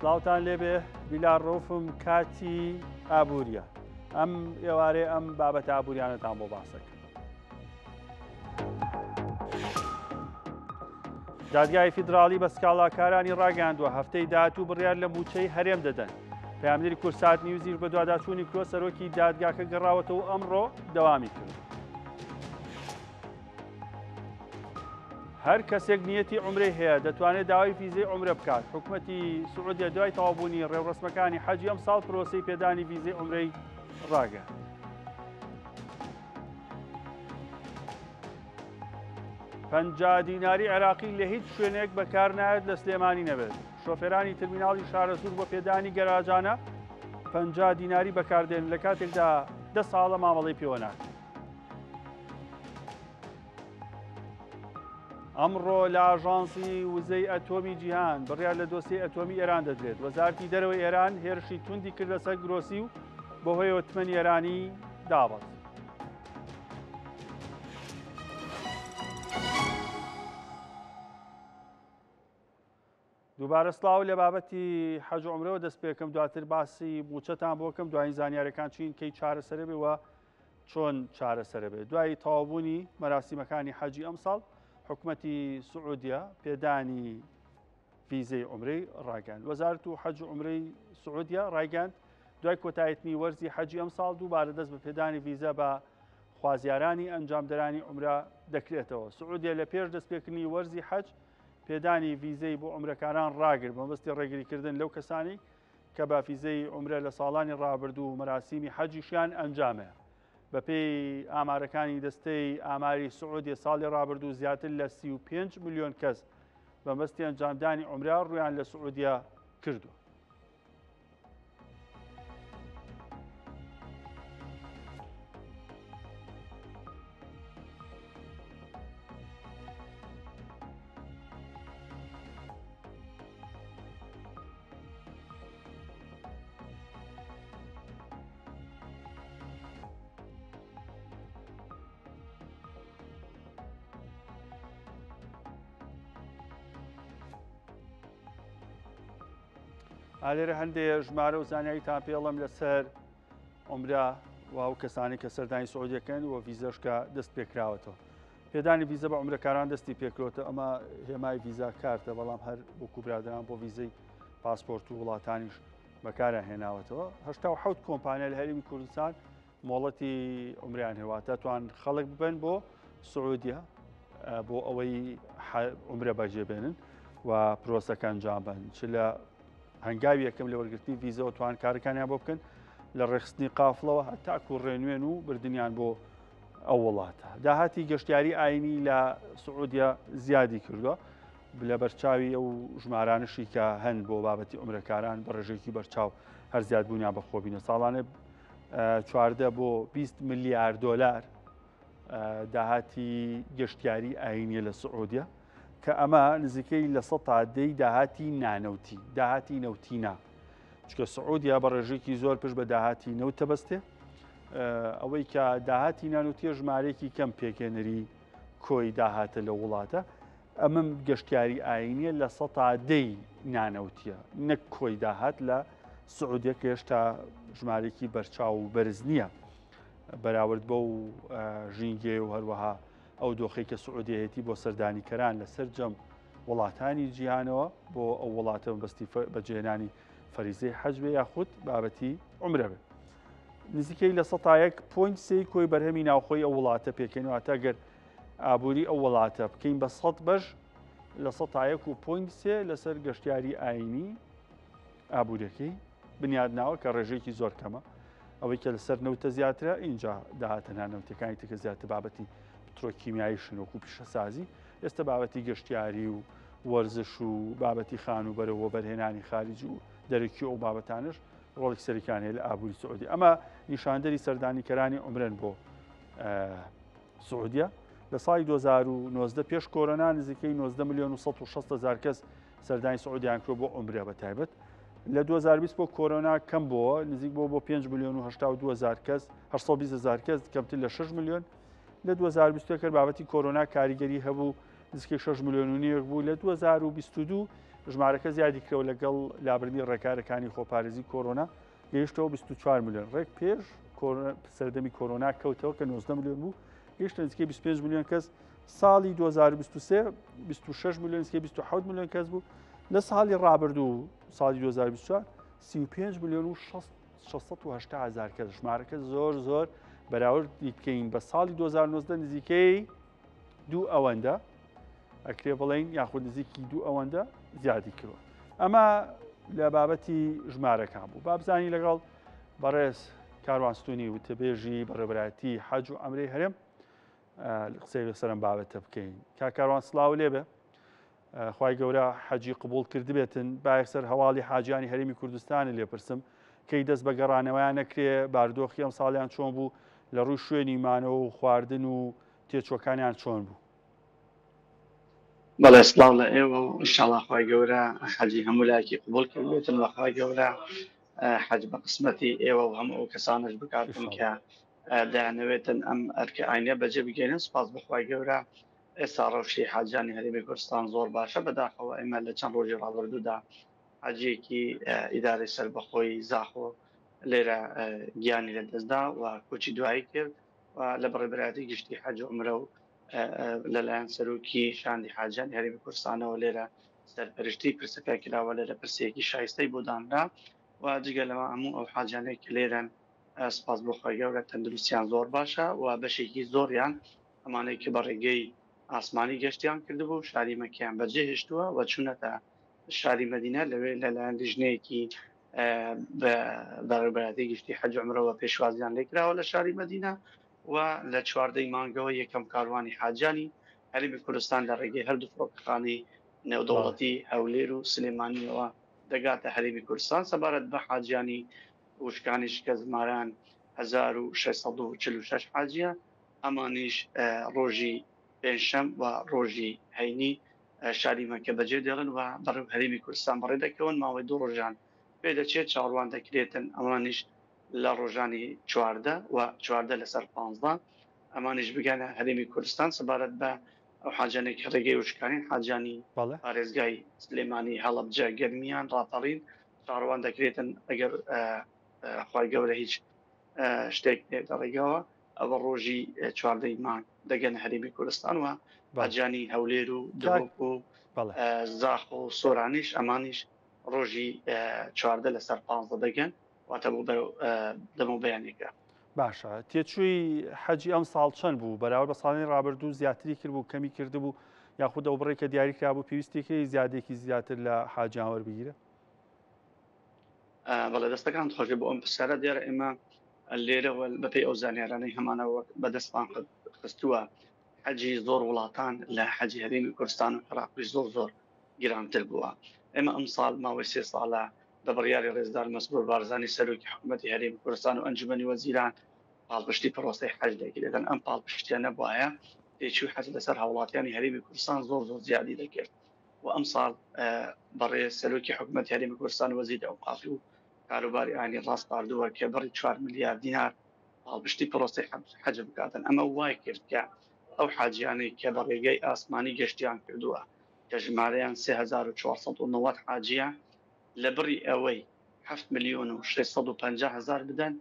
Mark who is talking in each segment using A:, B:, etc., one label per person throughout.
A: سڵاوتان لێبێ بیلار ڕەوفم کاتی ئابووریە ئەم ئێوارێ ئەم بابەتە ئابووریانەتان بۆ باسەکە. دادگای فیدراڵی بە سکاڵاکارانی ڕاگەیاندووە هەفتەی داهاتوو بڕیار لە مووچەی هەرێم دەدەن. پەیامنێری کوردسات نیوزیش بەدواداچوونی کردووە سەرۆکی دادگاکە گەڕاوەتەوە و ئەمڕۆ دەوامی کرد. هەر کەسێک نیەتی عومرەی هەیە دەتوانێت داوای ڤیزەی عومرە بکات. حکومەتی سعودیە دوای تەواوبوونی ڕێوڕەسمەکانی حەجی ئەمساڵ پرۆسەی پێدانی ڤیزەی عومرەی ڕاگەیاند. 50 دیناری عێراقی لە هیچ شوێنێک بەکار نایەت لە سلێمانی نەبێت. شۆفێرانی ترمیناڵی شارەزوور بۆ پێدانی گەراجانە 50 دیناری بەکاردێن لە کاتێکدا دە ساڵە مامەڵەی پێوە ناکرێت. ئەمڕۆ لە ئاژانسی وزەی ئەتۆمی جیهان بڕیار لە دۆسیەی ئەتۆمی ئێران دەدرێت. وەزارەتی دەرەوەی ئێران هێرشی توندی کردە سەر گرۆسی و بەهۆیەوە تمەنی ئێرانی دابەزی. دووبارە سڵاو لە بابەتی حەج و عومرەوە دەست پێکەم دواتر باسی موچەتان بۆ کەم دوایین زانیارەکان چین کەی چارەسەرە بێ و چۆن چارەسەرە بێ دوای تەواوبوونی مەراسیمەکانی حەجی ئەمساڵ حکومەتی سعودیە پێدانی ڤیزەی عومرەی ڕاگەیاند وەزارەت و حەج و عومرەی سعودیە ڕایگەیاند دوای کۆتایتنی وەرزی حەجی ئەمساڵ دووبارە دەست بە پێدانی ڤیزە بە خوازیارانی ئەنجامدەرانی عومرە دەکرێتەوە سعودیە لە پێش دەستپێکردنی وەرزی حەج پێدانی ڤیزەی بۆ عومرەکاران ڕاگرت بەمەبەستی ڕێگریکردن لەو کەسانەی کە بە فیزەی عومرە لە ساڵانی ڕابردوو مەراسیمی حەجیشیان ئەنجامەیە. بەپێی ئامارەکانی دەستەی ئاماری سعودیە ساڵی ڕابردوو زیاتر لە 35 ملیۆن کەس بەمەبەستی ئەنجامدانی عومرە ڕوویان لە سعودیە کردووە. ئالێرە هەندێ ژمارە و زانیاریتان پێڵم لەسەر عمرە و ئەو کەسانی کە سەردانی سعودیەکەن و ڤیزەش کە دەست پێکراوەتەوە پێدانی ڤیزە بە عمرەکاران دەستی پێکرۆتە ئەمە هێمای ڤیزا کارتە بەڵام هەر وەکو برادران بۆ ڤیزەی پاسپۆرت و وڵاتانیش بەکارە هێناوەتەوە 1970 کۆمپانیا لە هەرێمی کوردستان مۆڵەتی عومرەیان هەیە واتە توان خەڵک ببەن بۆ سعودیە بۆ ئەوەی عومرە بەجێ بێنن و پرۆسەکە ئەنجام بن چ لە هەنگاوی یەکەم لە وەرگرتنی ڤیزەوە توان کارەکانیان بۆ بکەن لە ڕێخستنی قافڵەوە هەتاکو ڕێنوێن و بردنیان بۆ ئەو وڵاتە داهاتی گەشتیاری ئاینی لە سعودیە زیادی کردووە لە بەرچاوی ئەو ژمارانشی کە هەن بۆ بابەتی عمرەکاران بە ڕێژێکی بەرچاو هەر زیادبوونیان بەخۆبینە ساڵانە 14 بۆ 20 ملیار دۆلار داهاتی گەشتیاری ئاینیە لە سعودیە کە ئەمە نزیکەی لە سە دەی داهاتی نانەوتی داهاتی نەوتی نا چکە سعودیا بە ڕێژێکی زۆر پشت بە داهاتی نەوت تەبەستێ ئەوەی کە داهاتی نانوتیە ژمارەیەکی کەم پێکێنەری کۆی داهاتە لە وڵاتە ئەمەم گەشتیاری ئاینیە لە سەتا دەی نانەوتیە نەک کۆی داهات لە سعودیە کە هێشتا ژمارێکی بەرچاو و بەرز نییە بەراورد بەو ژینگەیە و هەروەها ئەو دۆخی کە سعودیەتی بۆ سەردانیکەران لە سەرجەم وڵاتانی جیهانەوە بۆ ئەو وڵاتە بەستی بەجێنانی فەریزەی حەج بێ یاخود بابەتی عمرە بێ. نزیکەی لە سەتایەک point سێی کۆی بەرهەمی ناوخۆی ئەو وڵاتە پێکەنەوە تا گەر ئابووری ئەو وڵاتە بکەین بە سەد بەش لە سەتایەک و point سێ لەسەر گەشتیاری ئاینی ئابووریەکەی بنیاد ناوە کە ڕێژەیەکی زۆر کەمە ئەوەی کە لەسەر نەوتە زیاترە اینجا داهاتە نانەوتەکانی تکە زیاتر بابەتی پترۆکیمیایی شنۆک و پیشەسازی ئێستا بابەتی گەشتیاری و وەرزش و بابەتی خان و بەرەوە بەرهێنانی خارج و دەرەکی ئەو بابەتانش ڕۆڵی سەرکیان هەیە لە ئابووری سعودی ئەمە نیشاندەری سەردانیکەرانی عمرەن بۆ سعودیە لە ساڵی 2019 پێش کۆرۆنا نزیکەی 19 ملیۆن و 160 هزار کەس سەردانی سعودیان کرد بۆ عومرە بە تایبەت لە 2020 بۆ کۆرۆنا کەم بووە نزیک بۆ بۆ 5 ملیۆن و 82 هزار کەس 820 هزار کەس کەمتر لە 6 ملیۆن لە 2021 کە بابەتی کۆرۆنا کاریگەری هەبوو نزیکەی 6 ملیۆن و نیوێک بوو لە 2022 ژمارەکە زیادی کرەوە لەگەڵ لابردنی ڕێکارەکانی خۆپارێزی کۆرۆنا گەیشتەوە 24 ملیۆن ڕێک پێش سەردەمی کۆرۆنا کەوتەوە کە 19 ملیۆن بوو گەیشتە نزیکەی 25 ملیۆن کەس ساڵی 2023 26 ملیۆن نزیکەی 27 ملیۆن کەس بوو لە ساڵی ڕابردوو ساڵی 2024 35 ملیۆن و 680 هزار کەس ژمارەکە زۆر زۆر بەراوردی بکەین بە ساڵی 2019 نزیکەی دوو ئەوەندە ئەکرێ بڵین یاخود نزیکی دوو ئەوەندە زیادی کردوە ئەمە لە بابەتی ژمارەکان بوو بابزانی لەگەڵ بەڕێز کاروان ستونی وتەبێژی بەڕێبەتی حەج و ئەمری هەرێم قسەی لەسەرم بابەتە بکەین کا کاروان سلااو لێبێ خی گەورە حەجی قبول کردبێتن باەکسەر هەواڵی حاجیانی هەرێمی کوردستانی لێپرسم کەی دەست بە گەڕانەوەیان نەکرێ باردۆخی ئەم ساڵیان چۆن بوو لە ڕووی شوێنی مانەوە و خواردن و تێچوەکانیان چۆن بوو؟
B: بەڵێ سڵاو لە ئێوە و ئینشاڵا خوای گەورە حەجی هەموو لایەکی قبوڵ کردبێتن و خوای گەورە حەج بە قسمەتی ئێوە و هەموو ئەو کەسانەش بکاتن کە دەیانەوێتن ئەم ئەرکە ئاینە بەجێ بگەێنن سپاس بەخوای گەورە ئێستا ڕەوشی حاجانی هەرێمی کوردستان زۆر باشە بەداخەوە ئێمە لە چەند ڕۆژی ڕابردوودا حاجیەکی ئیدارەی سەربەخۆی زاخۆ لێرە گیانی لەدەستدا و کۆچی دوایی کرد و لە بەڕێبەرایەتی گشتی حەج و عومرە و لەلایەن سەرۆکی شاندی حاجیانی هەرێمی کوردستانەوە لێرە سەرپەرشتی پرسەکە کراوە لێرە پرسێکی شایستەی بۆ دانرا و جگە لەوە هەموو ئەو حاجانەی کە لێرەن سپاس بۆ خوای گەورە تەندروستیان زۆر باشە و بەشێکی زۆریان ئەمانەی کە بە ڕێگەی ئاسمانی گەشتیان کردبوو شاری مەکەیان بەجێ هێشتووە و چوونەتە شاری مەدینە لەوێ لەلایەن لیژنەیەکی بەڕێوەبەرایەتی گشتی حەج و عومرەوە پێشوازیان لێکراوە لە شاری مەدینە و لە چواردەی مانگەوە یەکەم کاروانی حاجیانی هەرێمی کوردستان لە ڕێگەی هەردوو فڕۆکەخانەی نێودەوڵەتی هەولێر و سلێمانیەوە دەگاتە هەرێمی کوردستان. سەبارەت بە حاجیانی وشکانیش کە ژمارەیان 1646 حاجیە، ئەمانیش ڕۆژی پێنجشەم و ڕۆژی هەینی شاری مەککە بەجێ دێڵن و بەڕێو هەرێمی کوردستان بەڕێ دەکەون، ماوەی دوو ڕۆژیان پێ دەچێت، چاوەڕوان دەکرێتن ئەوانیش لە ڕۆژانی 14 و 14 لەسەر 15 ئەمانیش بگەنە هەرێمی کوردستان. سەبارەت بە ئەو حاجانێک کە ڕێگەی وشکانین، حاجانی پارێزگای سلێمانی، هەڵەبجە، گەرمیان، ڕاپەڕین چاوەڕوان دەکرێتن ئەگەر خوای گەورە هیچ شتێک نێتە ڕێگاوە ئەوە ڕۆژی چواردەی مانگ دەگەنە هەرێمی کوردستان و حاجیانی هەولێر و دهۆک و زاخۆ و سۆرانیش ئەمانیش ڕۆژی چواردە لەسەر پانزە دەگەن واتە بۆ دەمە بەیانەکە.
A: باشە تێچووی حەجی ئەم ساڵ چەند بوو بەراورد بە ساڵانی ڕابردوو زیاتری کرد بوو کەمی کردبوو یاخود ئەو بڕێک کە دیاری کرابوو پێویستێکی زیادێکی زیاتر لە حاجیان وەربگیرە؟
B: بەڵێ دەستەکان خۆشێ بۆ ئەم پرسیارە دیارە ئێمە لێرەوە بەپێی ئەو زانیارانەی هەمانە وەک بەدەستمان خستووە حەجی زۆر وڵاتان لە حەجی هەرێمی کوردستان و عێراقیش زۆر زۆر گرانتر بووە ئێمە ئەمساڵ ماوەی سێ ساڵە بە بڕیاری ڕێزدار مەسرور بارزانی سەرۆکی حکوومەتی هەرێمی کوردستان و ئەنجومەنی وەزیران پاڵپشتی پرۆسەی حەج دەکرێتن ئەم پاڵپشتیە نەبوایە تێچووی حەج لەسەر هاوڵاتیانی هەرێمی کوردستان زۆر زۆر زیادی دەکرد و ئەمساڵ بەڕێز سەرۆکی حکوومەتی هەرێمی کوردستان وەزیری ئەوقافی و کاروباری ئاینی ڕاسپاردووە کە بڕی 4 ملیار دینار پاڵپشتی پرۆسەی حەج بکاتن ئەمە وای کرد کە ئەو حاجیانەی کە بە ڕێگەی ئاسمانی گەشتیان کردووە کە ژمارەیان 3490 حاجیە لە بڕی ئەوەی 7 ملیۆن و 650 هزار بدەن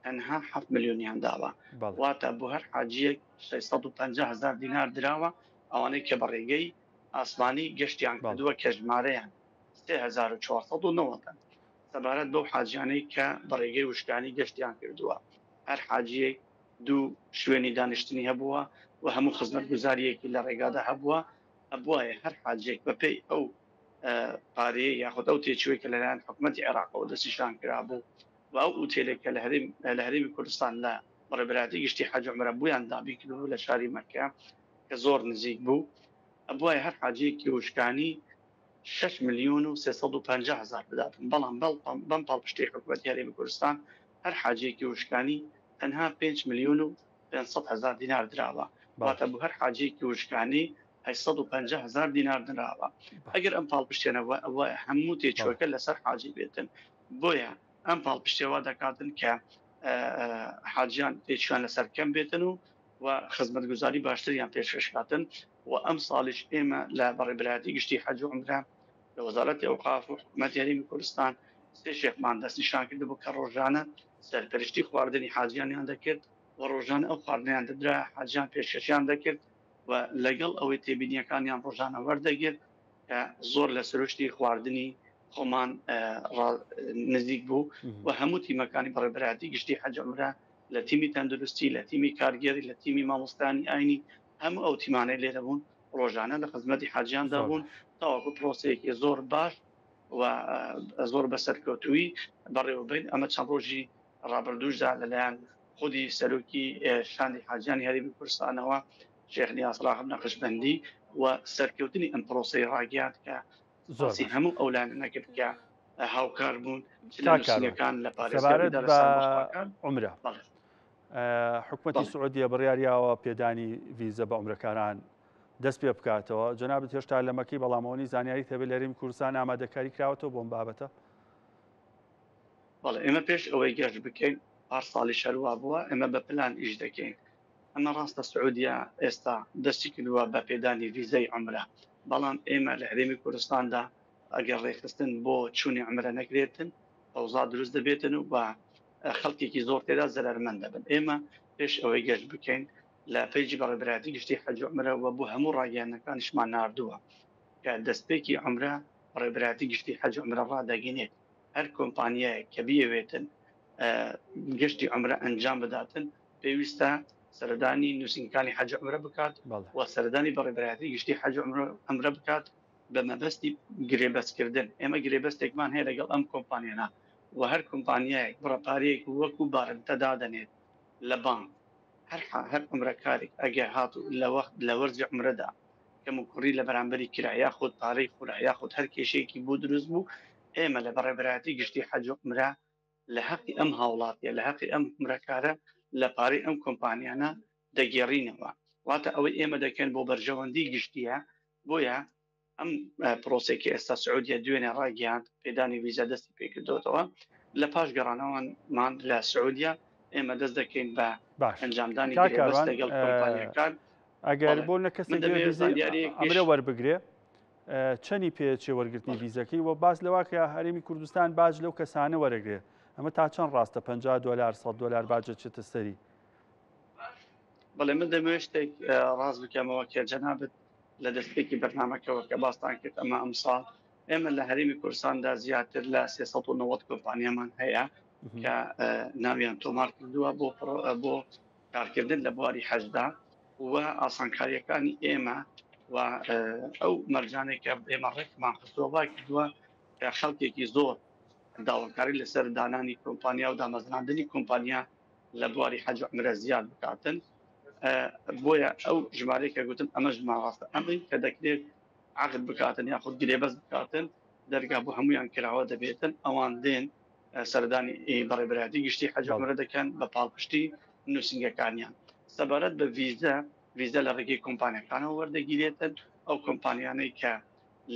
B: تەنها 7 ملیۆنیان داوە واتە بۆ هەر حاجیەک 650 هزار دینار دراوە ئەوانەی کە بە ڕێگەی ئاسمانی گەشتیان کردووە کە ژمارەیان 3490 سەبارەت بەو حاجیانەی کە بە ڕێگەی وشکانی گەشتیان کردووە، هەر حاجییەک دوو شوێنی دانیشتنی هەبووە و هەموو خزمەتگوزارییەکی لە ڕێگادا هەبووە، ئەبوایە هەر حاجییەک بەپێی ئەو پارەیەی یاخود ئەو تێچووەی کە لەلایەن حکومەتی عێراقەوە دەستنیشان کرابوو و ئەو ئوتێلێک کە لە هەرێمی کوردستان لە بەڕێوەبەرایەتی گشتی حەج و عومرە بۆیان دابین کردبوو لە شاری مەککە کە زۆر نزیک بوو، ئەبوایە هەر حاجییەکی وشکانی شەش ملیۆن و 350 هەزار بداتن، بەڵام بەم پاڵپشتیەی حکومەتی هەرێمی کوردستان هەر حاجیەکی وشکانی تەنها 5 ملیۆن و 500 هەزار دینار دراوە، واتە بۆ هەر حاجیەکی وشکانی 850 هەزار دینار دراوە. ئەگەر ئەم پاڵپشتیە نەبوایە ئەبوایە هەموو تێچووەکە لەسەر حاجی بێتن، بۆیە ئەم پاڵپشتیە وا دەکاتن کە حاجیان تێچوویان لەسەر کەم بێتن و و خزمەتگوزاری باشتریان پێشکەش کاتن و ئەمساڵیش ئێمە لە بەڕێبەرایەتی گشتی حەج و عومرە. لە وەزارەتی ئەوقاف و حکوومەتی هەرێمی کوردستان سێ شێخمان دەستنیشان کردبوو کە ڕۆژانە سەرپەرشتی خواردنی حاجیانیان دەکرد و ڕۆژانە ئەو خواردنیان دەدرا حاجیان پێشکەشیان دەکرد و لەگەڵ ئەوەی تێبینیەکانیان ڕۆژانە وەردەگرت کە زۆر لە سروشتی خواردنی خۆمان نزیک بوو و هەموو تیمەکانی بەڕێبەرایەتی گشتی حەج عومرە لە تیمی تەندروستی لە تیمی کارگێری لە تیمی مامۆستانی ئاینی هەموو ئەو تیمانەی لێرە بوون ڕۆژانە لە خزمەتی حاجیاندا بوون تاوەکو پرۆسەیەکی زۆر باش و زۆر بە سەرکەوتووی بەڕێوەبەین. ئەمە چەند ڕۆژی ڕابردووشدا لەلایەن خودی سەرۆکی شاندی حاجیانی هەرێمی کوردستانەوە شێخ نیاز ڕاغب نەقشبەندی و سەرکەوتنی ئەم پرۆسەی ڕاگەیاند کە
A: زۆر
B: باسی هەموو ئەو لایەنانە کرد کە هاوکار بوون چ لە
A: کاک کاروان
B: نووسینەکان لە پارێزگاری
A: سەبارەت بە
B: دارستان بۆ
A: عومرە
B: بەڵێ
A: حکومەتی
B: بەڵێ
A: سعودیە بڕیاریاوە پێدانی ڤیزە بە عومرەکاران دەست پێ بکاتەوە جەنابت هێشتا لە مەکەی بەڵام ئەوەنی زانیاریت هەبێت لە هەرێمی کوردستان ئامادەکاری کراوەتەوە بۆم بابەتە؟
B: بەڵێ ئێمە پێش ئەوەی گەشت بکەین پار ساڵیش هەر وا بووە ئێمە بە پلان ئیش دەکەین ئەمە ڕاستە سعودیە ئێستا دەستی کردووە بە پێدانی ڤیزەی عومرە بەڵام ئێمە لە هەرێمی کوردستاندا ئەگەر ڕێکخستن بۆ چوونی عومرە نەکرێتن فەوزا دروست دەبێتن و بە خەڵکێکی زۆر تێدا زەرەرمەند دەبن ئێمە پێش ئەوەی گەشت بکەین لە پەیجی بەڕێبەرایەتی گشتی حەج و عومرە و بۆ هەموو ڕاگەیاندنەکانیشمان ناردووە کە دەستپێکی عومرە بەڕێبەرایەتی گشتی حەج و عومرە ڕادەگەینێت هەر کۆمپانیایەک کە بیەوێتن گەشتی عومرە ئەنجام بداتن پێویستە سەردانی نووسینگەکانی حەج و عومرە بکات و سەردانی بەڕێبەرایەتی گشتی حەج و عومرە بکات بە مەبەستی گرێبەستکردن. ئێمە گرێبەستێکمان هەیە لەگەڵ ئەم کۆمپانیانە و هەر کۆمپانیایەک بڕە پارەیەک وەکو بارمتە دادەنێت لە بانک هەر هەر عومرەکارێک ئەگەر هاتوو لە وەخت لە وەرزی عومرەدا کەموکوڕی لە بەرامبەری کرا یاخود پارەی خورا یاخود هەر کێشەیەکی بۆ دروست بوو ئێمە لە بەڕێبەرایەتی گشتی حەج و عومرە لە هەقی ئەم هاوڵاتیە لە هەقی ئەم عومرەکارە لە پارەی ئەم کۆمپانیانە دەگێڕینەوە واتە ئەوەی ئێمە دەکەن بۆ بەرژەوەندی گشتیە بۆیە ئەم پرۆسەی کە ئێستا سعودیە دوێنێ ڕایگەیاند پێدانی ڤیزا دەستی پێکردوەتەوە لە پاش گەڕانەوەمان لە سعودیە ئێمە دەست دەکەین بە
A: باش
B: ئەنجامدانی
A: کاک
B: گرێبەست
A: کاروان
B: لەگەڵ کۆمپانیاکان.
A: ئەگەر
B: بەڵێ
A: بۆ نە
B: من
A: کەسێک بێ
B: دەمەوێت
A: ڤیزەی
B: زانیارییەکیش
A: ئەمرە وەربگرێ چەنی پێچێ وەرگرتنی
B: بەڵێ.
A: ڤیزەکەی و باس لەوە کە هەرێمی کوردستان باج لەو کەسانە وەرەگرێ ئەمە تا چەند ڕاستە 50 دلار 100 دلار باج دەچێتە سەری؟
B: بەڵێ من دەمەوێت شتێک ڕاست بکەمەوە کە جەنابت لە دەستپێکی بەرنامەکەوە کە باستان کرد ئەمە ئەمساڵ ئێمە لە هەرێمی کوردستاندا زیاتر لە 390 کۆمپانیامان هەیە کە ناویان تۆمار کردووە بۆ بۆ کارکردن لە بواری حەجدا و ئاسانکاریەکانی ئێمە و ئەو مەرجانێک کە ئێمە ڕێکمان خستووە وای کردووە کە خەڵکێکی زۆر داواکاری لەسەر دانانی کۆمپانیا و دامەزراندنی کۆمپانیا لە بواری حەج و عومرە زیاد بکاتن بۆیە ئەو ژمارەی کە گوتم ئەمە ژمارە ڕاستە ئەمەی کە دەکرێت عقد بکاتن یاخود گرێبەست بکاتن دەرگا بۆ هەمویان کراوە دەبێتن ئەوان دێن سەردانی بەڕێبەرایەتی گشتی حەج و عومرە دەکەن بە پاڵپشتی نووسینگەکانیان سەبارەت بە ڤیزە ڤیزە لە ڕێگەی کۆمپانیەکانەوە وەردەگیرێتن ئەو کۆمپانیانەی کە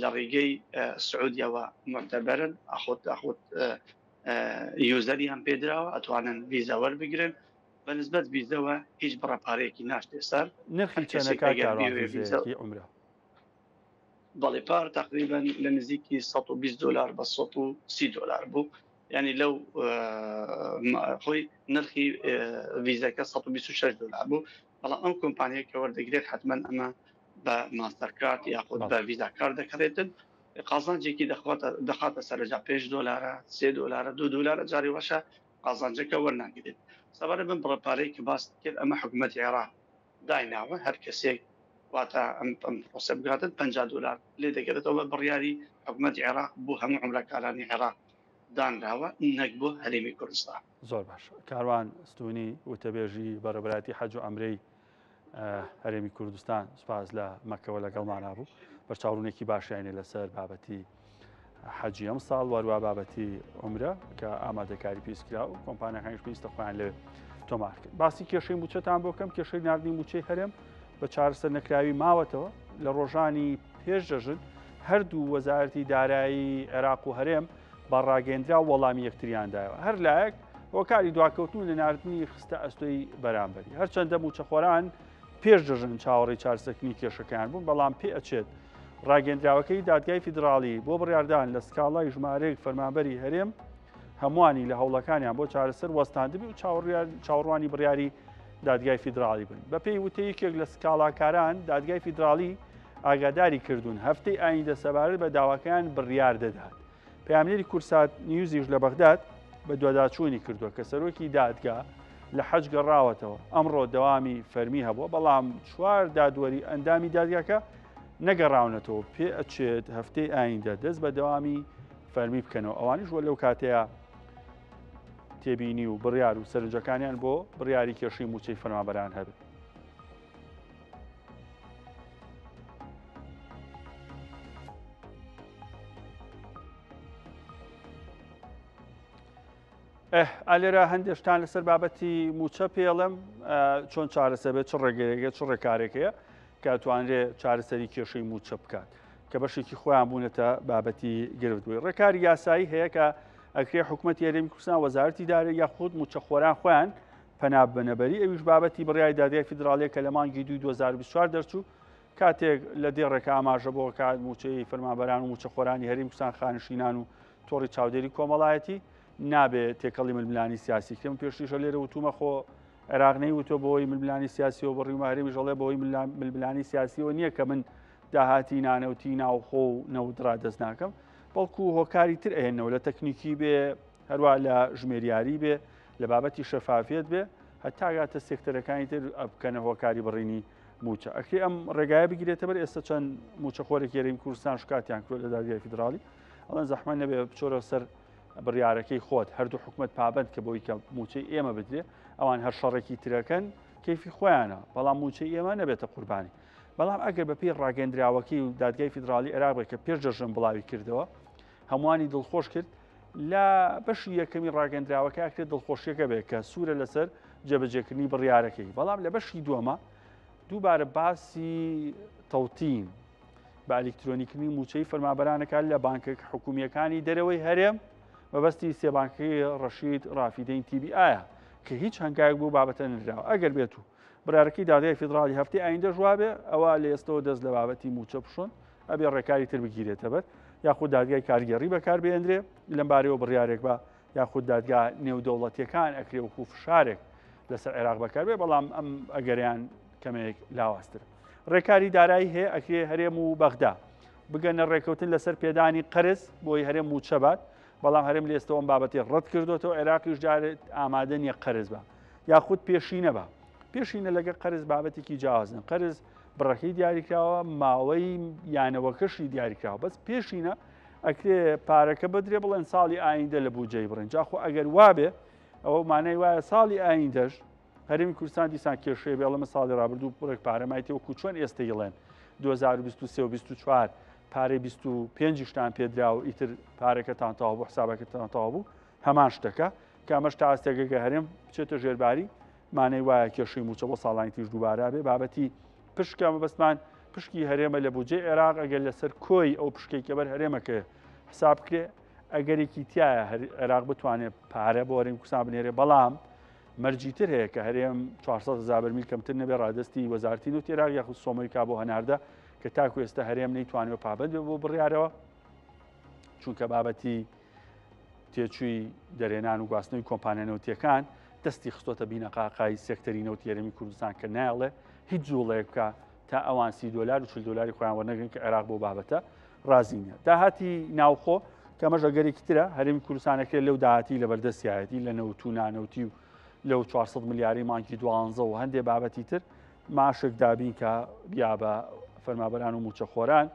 B: لە ڕێگەی سعودیەوە معتەبەرن ئاخۆت ئاخۆت یوزەریان پێدراوە ئەتوانن ڤیزە وەربگرن بە نسبەت ڤیزەوە هیچ بڕە پارەیەکی ناشتێ سەر
A: نرخی
B: هەر
A: چەنە
B: کەسێک
A: کاک
B: ئەگەر
A: کاروان
B: بیەوێ ڤیزە
A: ڤیزەیەکی عومرە؟
B: بەڵێ پار تقریبا لە نزیکی 120 دلار بە 130 دلار بوو یعنی لەو خۆی نرخی ڤیزەکە 126 دلار بوو بەڵام ئەم کۆمپانیە کە وەردەگرێت حتمما ئەمە بە ماستەرکارت یاخود بە ڤیزا کار دەکڕێتن قازانجێکی دەخاتە سەرجا پێنج دۆلارە سێ دۆلارە دو دۆلارە جاری وەشە قازانجەکە وەرناگرێت سەبارەت بەم بڕە پارەی کە باست کرد ئەمە حکوومەتی عێراق دایناوە هەر کەسێک واتە ئەم ئەم پرۆسە بگاتن 50 دۆلار لێ دەگەرێتەوە بە بڕیاری حکوومەتی عێراق بۆ هەموو عومرەکارانی عێراق دانراوە نەک بۆ هەرێمی کوردستان.
A: زۆر باش کاروان ستونی وتەبێژی بەڕێوەبەرایەتی حەج و عەمرەی هەرێمی کوردستان سوپاس لە مەکەوە لەگەڵمانا بوو بەرچاوڕوونێکی باشیانێ لەسەر بابەتی حەجی ئەم ساڵ وەروە بابەتی عمرە کە ئامادەکاری پێویست کرا و کۆمپانیەکانیش پێویستە خۆیان لەوێ تۆمار کرد باسی کێشەی موچەتان بۆ کەم کێشەی ناردنی موچەی هەرێم بە چارەسەر نەکراوی ماوەتەوە لە ڕۆژانی پێش جەژن هەردوو وەزارەتی دارایی عێراق و هەرێم بە ڕاگەندرا وەڵامی یەکتریاندایەوە هەر لایەک هۆکاری دواکەوتن لە ناردنی خستە ئەستۆی بەرامبەری. هەرچەندە مووچەخۆران پێش جەژن چاوەڕێی چارەسەرکردنی کێشەکەیان بوون، بەڵام پێ ئەچێت ڕاگەندراوەکەی دادگای فیدراڵی بۆ بڕیاردان لە سکاڵای ژمارەیەک فەرمانبەری هەرێم هەمووانی لە هەوڵەکانیان بۆ چارەسەر وەستاندبی و چاوەڕوانی بڕیاری دادگای فیدراڵی بن. بەپێی وتەی یەکێک لە سکاڵاکاران، دادگای فیدراڵی ئاگاداری کردوون هەفتەی ئایندە سەبارەت بە داواکەیان بڕیار دەدات. پەیامنێری کوردسات نیوزیش لە بەغداد بەدواداچوونی کردووە کە سەرۆکی دادگا لە حەج گەڕاوەتەوە، ئەمڕۆ دەوامی فەرمی هەبووە، بەڵام چوار دادوەری ئەندامی دادگاکە نەگەڕاونەتەوە، پێ ئەچێت هەفتەی ئایندە دەست بە دەوامی فەرمی بکەنەوە، ئەوانیش وە لەو کاتەیە تێبینی و بڕیار و سەرنجەکانیان بۆ بڕیاری کێشەی مووچەی فەرمانبەران هەبێت. ئالێرە هەندێک شتان لەسەر بابەتی مووچە پێڵم چۆن چارەسەر بێت چ ڕێگەیەکە چ ڕێکارێکەیە کە توانرێ چارەسەری کێشەی مووچە بکات کە بەشێکی خۆیان بوونەتە بابەتی گرفت بووی ڕێکاری یاسایی هەیە کە ئەکرێ حکوومەت هەرێمی کوردستان وەزارەتی دارایی یاخود مووچەخۆران خۆیان پەنا ببەنە بەری ئەویش بابەتی بڕیاری دادگای فیدراڵیە کە لە مانگی دووی 2024 دەرچوو کاتێک لە دێڕێکە ئاماژە بۆ کات مووچەی فەرمانبەران و مووچەخۆرانی هەرێمی کوردستان خانشینان و تۆڕی چاودێری کۆمەڵایەتی نابێ تێکەڵی ململانی سیاسی کرێن پێشتریشە لێرە وتومە خۆ عێراق نەیوتوە بەوەی ململانی سیاسیەوە بڕیومە هەرێمیش ئەڵێ بەوەی ململانی سیاسیەوە نییە کە من داهاتی نانەوتی ناوخۆ و نەوت ڕادەست ناکەم بەڵکو هۆکاری تر ئەهێنەوە لە تەکنیکی بێ هەروە لە ژمێریاری بێ لە بابەتی شەفافیت بێ هەتا گاتە سێکتەرەکانی تر بکەنە هۆکاری بڕینی موچە ئەکرێ ئەم ڕێگایە بگرێتە بەر ئێستا چەند موچەخۆرێکی هەرێمی کوردستان شکاتیان کرد لە دادگای فیدراڵی ئەڵەن زەحمەت نەبێ بچۆرە سەر بڕیارەکەی خۆت هەردوو حکومت پابند کە بۆی کە موچەی ئێمە بدرێ ئەوان هەر شەڕێکی ترەکەن کەیفی خۆیانە بەڵام موچەی ئێمە نەبێتە قوربانی بەڵام ئەگەر بەپێی ڕاگەندراوەکەی و دادگای فیدراڵی عێراق کە پێش جەژن بڵاوی کردەوە هەمووانی دڵخۆش کرد لە بەشی یەکەمی ڕاگەندراوەکە ئەکرێت دڵخۆشیەکە بێت کە سوورە لەسەر جێبەجێکردنی بڕیارەکەی بەڵام لە بەشی دووەمە دووبارە باسی تەوتین بە ئەلیکترۆنیکردنی مووچەی فەرمانبەرانەکان لە بانکە حکومییەکانی دەرەوەی هەرێم مەبەستی سێ بانکەکەی ڕەشید ڕافیدەین تی بی ئایە کە هیچ هەنگاوێک بۆ بابەتە نراوە ئەگەر بێت و بڕیارەکەی دادگای فیدراڵی هەفتەی ئایندەش وابێ ئەوە لە ئێستەوە دەست لە بابەتی مووچە بشۆن ئەبێ ڕێکاری تر بگیرێتە بەر یاخود دادگای کارگێڕی بەکاربێنرێ لەمبارەیەوە بڕیارێک بە یاخود دادگا نێودەوڵەتیەکان ئەکرێ وەکو فشارێک لەسەر عێراق بەکاربێ بەڵام ئەم ئەگەریان کەمێک لاوازتر ڕێکاری دارایی هەیە ئەکرێ هەرێم و بەغدا بگەنە ڕێکەوتن لەسەر پێدانی قەرز بۆی هەرێم مووچە بات بەڵام هەرێم لێستەوە ئەم بابەتی ڕەت کردوێتەوە عێراقیش جارێت ئامادە نییە قەرز بە یاخود پێشینە بە پێشینە لەگە قەرز بابەتێکی جیاوازن قەرز بڕەکەی دیاریکراوە ماوەی یانەوەکەشی دیاریکراوە بەس پێشینە ئەکرێ پارەکە بدرێ بڵێن ساڵی ئایندە لە بودجەی بڕین جاخۆ ئەگەر وابێ ئەوە مانای وایە ساڵی ئایندەش هەرێمی کوردستان دیسان کێشەیە بێ ئەڵێ ساڵی ڕابردوو بڕێک پارە مایتەوە وەکو چۆن ئێستا یڵێن 2023 و 24 پارەی 25 شتان پێدرا و ئیتر پارەکەتان تەواو بوو حسابەکەتان تەواو بوو هەمان شتەکە کە ئەمەش تا ئاستێکەکە هەرێم بچێتە ژێرباری مانای وایە کێشەی مووچە بۆ ساڵانی تریش دووبارە بێ بابەتی پشکە مەبەستمان پشکی هەرێمە لە بودجەی عێراق ئەگەر لەسەر کۆی ئەو پشکەی کە بەر هەرێمەکە حساب بکرێ ئەگەرێکی تایە عێراق بتوانێت پارە بۆ هەرێم کوردستان بنێرێ بەڵام مەرجی تر هەیە کە هەرێم 400 هزار بەرمیل کەمتر نەبێ ڕادەستی وەزارەتی نەوتی عێراق یاخود سۆمۆیکا بۆ هەناردە کە تاکو ئێستا هەرێم نەیتوانیوە پابەند بێ بۆ بڕیارەوە چونکە بابەتی تێچووی دەرێنان و گواستنەوەی کۆمپانیا نەوتیەکان دەستی خستۆتە بینەقاقای سێکتەری نەوتی هەرێمی کوردستان کە نایەڵێ هیچ جوڵەیەک بکە تا ئەوان 30 دلار و 40 دلاری خۆیان وەرنەگرن کە عێراق بۆ بابەتە ڕازی نییە. داهاتی ناوخۆ کە ئەمەش ئەگەرێکی ترە هەرێمی کوردستان ئەکرێت لەو داهاتی لەبەردەستیایەتی لە نەوت و نانەوتی و لەو 400 ملیاری مانگی دوانزە و هەندێ بابەتی تر معاشێک دابین کە بیا بە فەرمابەران و موچەخۆران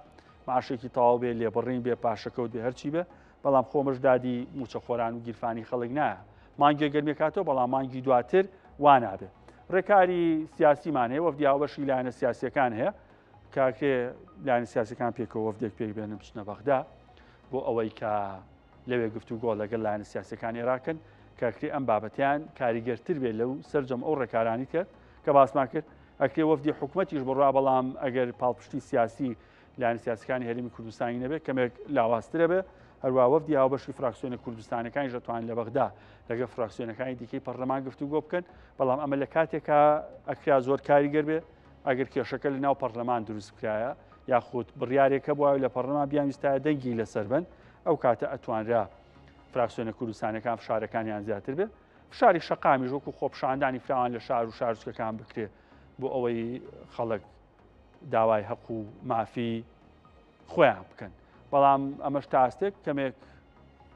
A: معاشێکی تەواو بێ لێبڕین بێ پاشەکەوت بێ هەرچی بێ بەڵام خۆمەش دادی موچەخۆران و گیرفانی خەڵک نایە مانگێک گەرمیکاتەوە بەڵام مانگی دواتر وا نابێ ڕێکاری سیاسیمان هەیە وەفدی هاوبەشی لایەنە سیاسیەکان هەیە کاکێ لایەنە سیاسەکان پێکەوە وەفدێک پێک بێنن بچنە بەغدا بۆ ئەوەی کە لەوێ گفتوگۆ لەگەڵ لایەنە سیاسەکان ئێراقن کاکرێ ئەم بابەتیان کاریگەرتر بێت لەو سەرجەم ئەو ڕێکارانی کرد کە باسمان کرد ئەکرێ وەفدی حکوومەتیش بڕوا بەڵام ئەگەر پاڵپشتی سیاسی لایەن سیاسەکانی هەرێمی کوردستانی نەبێت کەمێک لاوازترە بێ هەروە وەفدی هاوبەشی فراکسیۆنە کوردستانەکانی دەتوان لە بەغدا لەگەڵ فراکسیۆنەکانی دیکەی پەرلەمان گفتوگۆ بکەن بەڵام ئەمە لە کاتێکا ئەکرا زۆر کاریگەر بێ ئەگەر کێشەکە لە ناو پەڕلەمان دروست بکرایە یاخود بڕیارێک هەبوایە لە پەڕلەمان بیانویستایە دەنگی لەسەر بن ئەو کاتە ئەتوانرا فراکسیۆنە کوردستانەکان فشارەکانیان زیاتر بێ فشاری شەقامیش وەکو خۆپشاندانی فراوان لە شار و شارچکەکان بکرێ بۆ ئەوەی خەڵک داوای هەق و مافی خۆیان بکەن بەڵام ئەمەش تاستێک کەمێک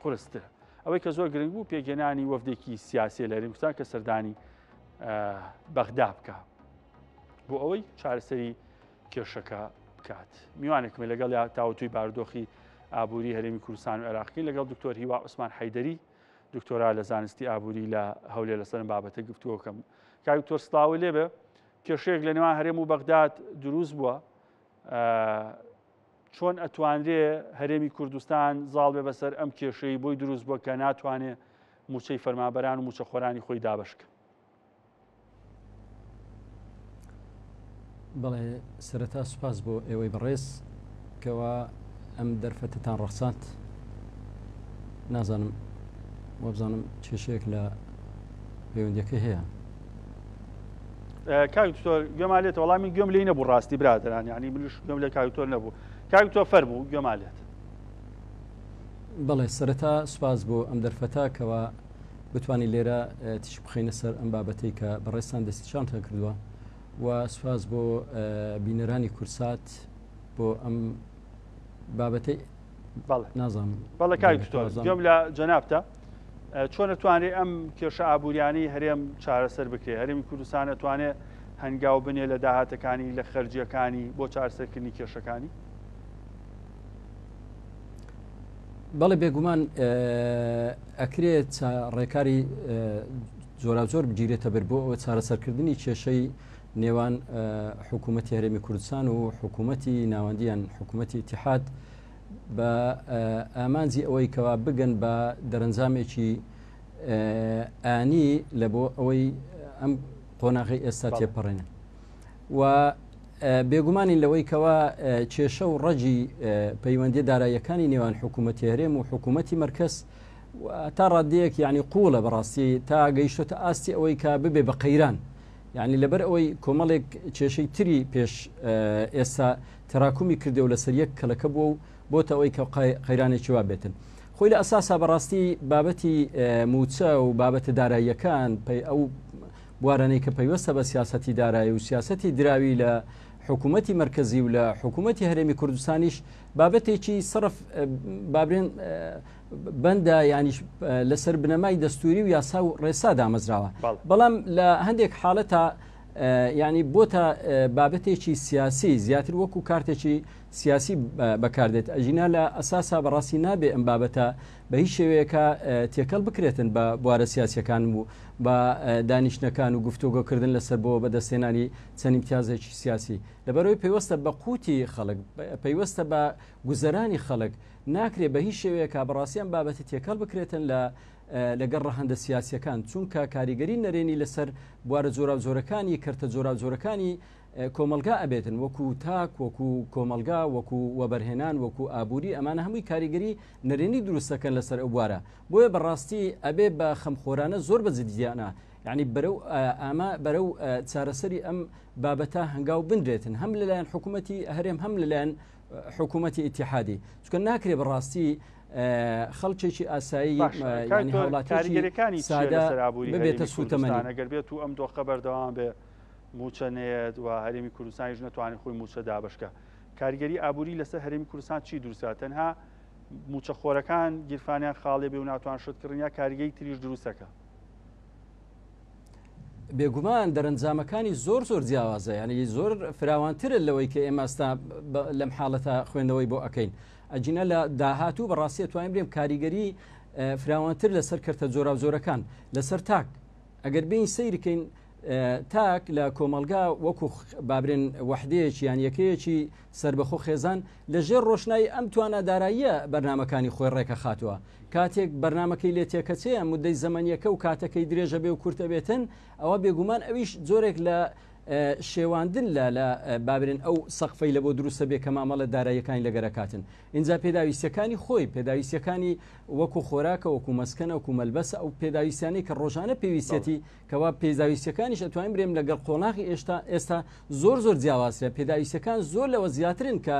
A: قورسترە ئەوەی کە زۆر گرنگ بوو پێکهێنانی وەفدێکی سیاسی لە هەرێمی کوردستان کە سەردانی بەغدا بکە بۆ ئەوەی چارەسەری کێشەکە بکات. میوانێکمە لەگەڵ یا تاوتوی بارودۆخی ئابووری هەرێمی کوردستان و عێراقی لەگەڵ دکتۆر هیوا عوسمان حەیدەری دکتۆرا لە زانستی ئابووری لە هەولێر لەسەرم بابەتە گفتوگۆکەم. کاک دکتۆر سڵاوی لێبێ کێشەیەک لە نێوان هەرێم و بەغداد دروست بووە چۆن ئەتوانرێ هەرێمی کوردستان زاڵ بێ بەسەر ئەم کێشەی بۆی دروست بووە کە ناتوانێ موچەی فەرمابەران و موچەخۆرانی خۆی دابشکە
C: بەڵێ سەرەتا سوپاس بۆ ئێوەی بەڕێز کەوا ئەم دەرفەتتان ڕەخساند نازانم وابزانم کێشەیەک لە پەیوەندیەکە هەیە
A: کاک دکتۆر گوێمان لێت وەڵام من گوێم لێی نەبوو ڕاستی برادران یعنی منیش گوێم لێ کاک دکتۆر نەبوو کاک دکتۆر فەرموو گوێمان لێت
C: بەڵێ سەرەتا سوپاس بۆ ئەم دەرفەتە کەوا بتوانین لێرە تیشک بخەینە سەر ئەم بابەتەی کە بەڕێزتان دەستنیشانتان کردووە و سوپاس بۆ بینەرانی کورسات بۆ ئەم بابەتەی
A: بەڵێ نازانم بەڵێ کاک دکتۆر گوێم لە جەنابتە چۆن ئەتوانێ ئەم کێشە ئابووریانەی هەرێم چارەسەر بکرێ هەرێمی کوردستان ئەتوانێ هەنگاو بنێ لە داهاتەکانی لە خەرجیەکانی بۆ چارەسەرکردنی کێشەکانی؟
C: بەڵێ بێگومان ئەکرێت ڕێکاری جۆراوجۆر بگیرێتە بەر بۆ ئەوە چارەسەرکردنی کێشەی نێوان حکوومەتی هەرێمی کوردستان و حکوومەتی ناوەندیان حکوومەتی ئیتحاد بە ئامانجی ئەوەی کەوا بگەن بە دەرەنجامێکی ئانی لە بۆ ئەوەی ئەم قۆناغی ئێستا تێپەڕێنن و بێگومانین لەوەی کەوا کێشە و ڕەجی پەیوەندیە داراییەکانی نێوان حکوومەتی هەرێم و حکوومەتی مەرکەز تا ڕادەیەک یعنی قوڵە بەڕاستی تا گەیشتۆتە ئاستی ئەوەی کە ببێ بە قەیران یعنی لەبەر ئەوەی کۆمەڵێک کێشەی تری پێش ئێستا تەراکومی کردێ و لەسەر یەک کەلەکە بووە و بۆتە ئەوەی کە قەیرانێکی وا بێتن خۆی لە ئەساسا بەڕاستی بابەتی موچە و بابەتە داراییەکان پەی ئەو بوارانەی کە پەیوەستە بە سیاسەتی دارایی و سیاسەتی دراوی لە حکوومەتی مەرکەزی و لە حکوومەتی هەرێمی کوردستانیش بابەتێکی سەرف بابرێن بەندە یانیش لەسەر بنەمای دەستوری و یاسا و ڕێسا دامەزراوە بەڵام لە هەندێک حاڵەتە ینی بۆتە بابەتێکی سیاسی زیاتر وەکو کارتێکی سیاسی بەکاردێت ئەژینا لە ئەساسا بەڕاستی نابێ ئەم بابەتە بە هیچ شێوەیەکە تێکەڵ بکرێتن بە بوارە سیاسیەکان و بە دانیشتنەکان و گفتوگۆکردن لەسەر بۆ بەدەستهێنانی چەند ئیمتیازێکی سیاسی لەبەرەوەی پەیوەستە بە قوتی خەڵک پەیوەستە بە گوزەرانی خەڵک ناکرێ بە هیچ شێوەیەکە بەڕاستی ئەم بابەتە تێکەڵ بکرێتن لە لەگەڵ ڕەهەندە سیاسیەکان چونکە کاریگەری نەرێنی لەسەر بوارە جۆراوجۆرەکانی کەرتە جۆراوجۆرەکانی کۆمەڵگا ئەبێتن وەکو تاک وەکو کۆمەڵگا وەکو وەبەرهێنان وەکو ئابووری ئەمانە هەمووی کاریگەری نەرێنی دروست دەکەن لەسەر ئەو بوارە بۆیە بەڕاستی ئەبێ بە خەمخۆرانە زۆر بە جدیانە یعنی بەرەو ئامە بەرەو چارەسەری ئەم بابەتە هەنگاو بنرێتن هەم لەلایەن حکوومەتی هەرێم هەم لەلایەن حکوومەتی ئیتیحادی چونکە ناکرێ بەڕاستی خەڵکێکی ئاسایی
A: کاریگەریەکانی سادە ببێتە سوتەمەنی ئەگەر بێت و ئەم دۆخە بەردەوام بێ موچە نەیەت و هەرێمی کوردستانیش نەتوانێت خۆی موچە دابشکە کاریگەری ئابووری لەسەر هەرێمی کوردستان چی دروستە تەنها موچەخۆرەکان گیرفانیان خاڵێ بێ و ناتوان شت کڕن یا کاریگەی تریش دروستەکە؟
C: بێگومان دەرەنجامەکانی زۆر زۆر جیاوازە یعنی زۆر فراوانترە لەوەی کە ئێمە ئێستا لەم حاڵەتە خوێندنەوەی بۆ ئەەکەین ئەجینا لە داهاتوو بەڕاستی توانین برێم کاریگەری فراوانتر لەسەر کەرتە جۆراوجۆرەکان لەسەر تاک ئەگەر بین سیرکەین تاک لە کۆمەلگا وەکو بابرێن وەحدەیەکی یان یەکەیەکی سەربەخۆ خێزان لە ژێر ڕۆشنایی ئەم توانا داراییە بەرنامەکانی خۆی ڕێکەخاتوە. کاتێک بەرنامەکەی لێ تێکەچێ، موددەی زەمەنیەکە و کاتەکەی درێژە بێ و کورتە بێتن، ئەوا بێگومان ئەویش جۆرێک لە شێواندن لە لە بابرێن ئەو سەقفەی لە بۆ دروستە بێ کە مامەڵە داراییەکانی لەگەرەکاتن ئینجا پێداویستیەکانی خۆی پێداویستیەکانی وەکو خۆراکە وەکو مەسکەنە وەکو مەلبەسە ئەو پێداویستیانەی کە ڕۆژانە پێویستیەتی کەوا پێداویستیەکانیش ئەتوانین برێم لەگەڵ قۆناغی ئێشتا ئێستا زۆر زۆر جیاوازترە پێداویستەکان زۆر لەوە زیاترن کە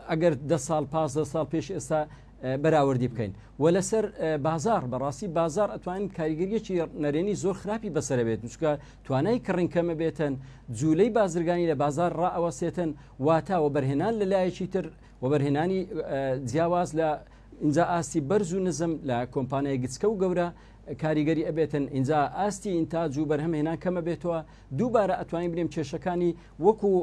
C: ئەگەر دە ساڵ پاس دە ساڵ پێش ئێستا بەراوردی بکەین و لەسەر بازار بەڕاستی بازار ئەتوانین کاریگەریەکی نەرێنی زۆر خراپی بەسەر بێت چونکە توانای کڕین کەمە بێتن جوولەی بازرگانی لە بازار ڕائەوەسێتن واتا وەبەرهێنان لە لایەکی تر وەبەرهێنانی جیاواز لە ئینجا ئاستی بەرز و نزم لە کۆمپانیای گچکە و گەورە کاریگەری ئەبێتن ئینجا ئاستی ئینتاج و بەرهەمهێنان کەمە بێتەوە دووبارە ئەتوانین برێم کێشەکانی وەکو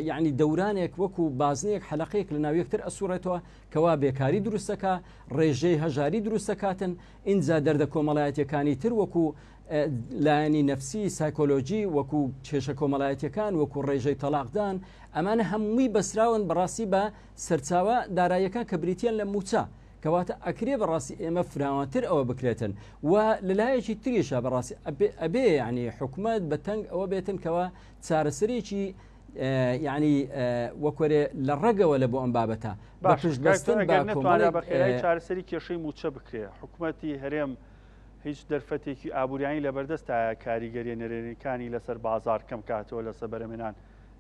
C: یعنی دەورانێک وەکو بازنەیەک حەلقەیەک لە ناو یەکتر ئەسوڕێتەوە کەوا بێکاری دروستەکە ڕێژەی هەژاری دروستەکاتن ئینجا دەردە کۆمەڵایەتەکانی تر وەکو لایەنی نەفسی سایکۆلۆژی وەکو کێشە کۆمەڵایەتیەکان وەکو ڕێژەی تەلاقدان ئەمانە هەمووی بەسراون بەڕاستی بە سەرچاوە داراییەکان کە بریتیان لە موچە کەواتە ئەکرێ بەڕاستی ئێمە فراوانتر ئەوە بکرێتن و لەلایەکی تریشە بەڕاستی ئەبێ ینی حکومت بە تەنگ ئەوە بێتن کەەوە چارەسەرێکی یعنی وەکوەرێ لە ڕەگەوە لە بۆ ئەم بابەتە
A: بە پشتبەستن بە کۆمەڵێک بەخێرای چارەسەری کێشەی موچە بکرێ حکومەتی هەرێم هیچ دەرفەتێکی ئابووریانی لەبەردەستایە کاریگەریە نەرێنیکانی لەسەر بازاڕ کەم کاتەوە لەسەر بەرهەمهێنان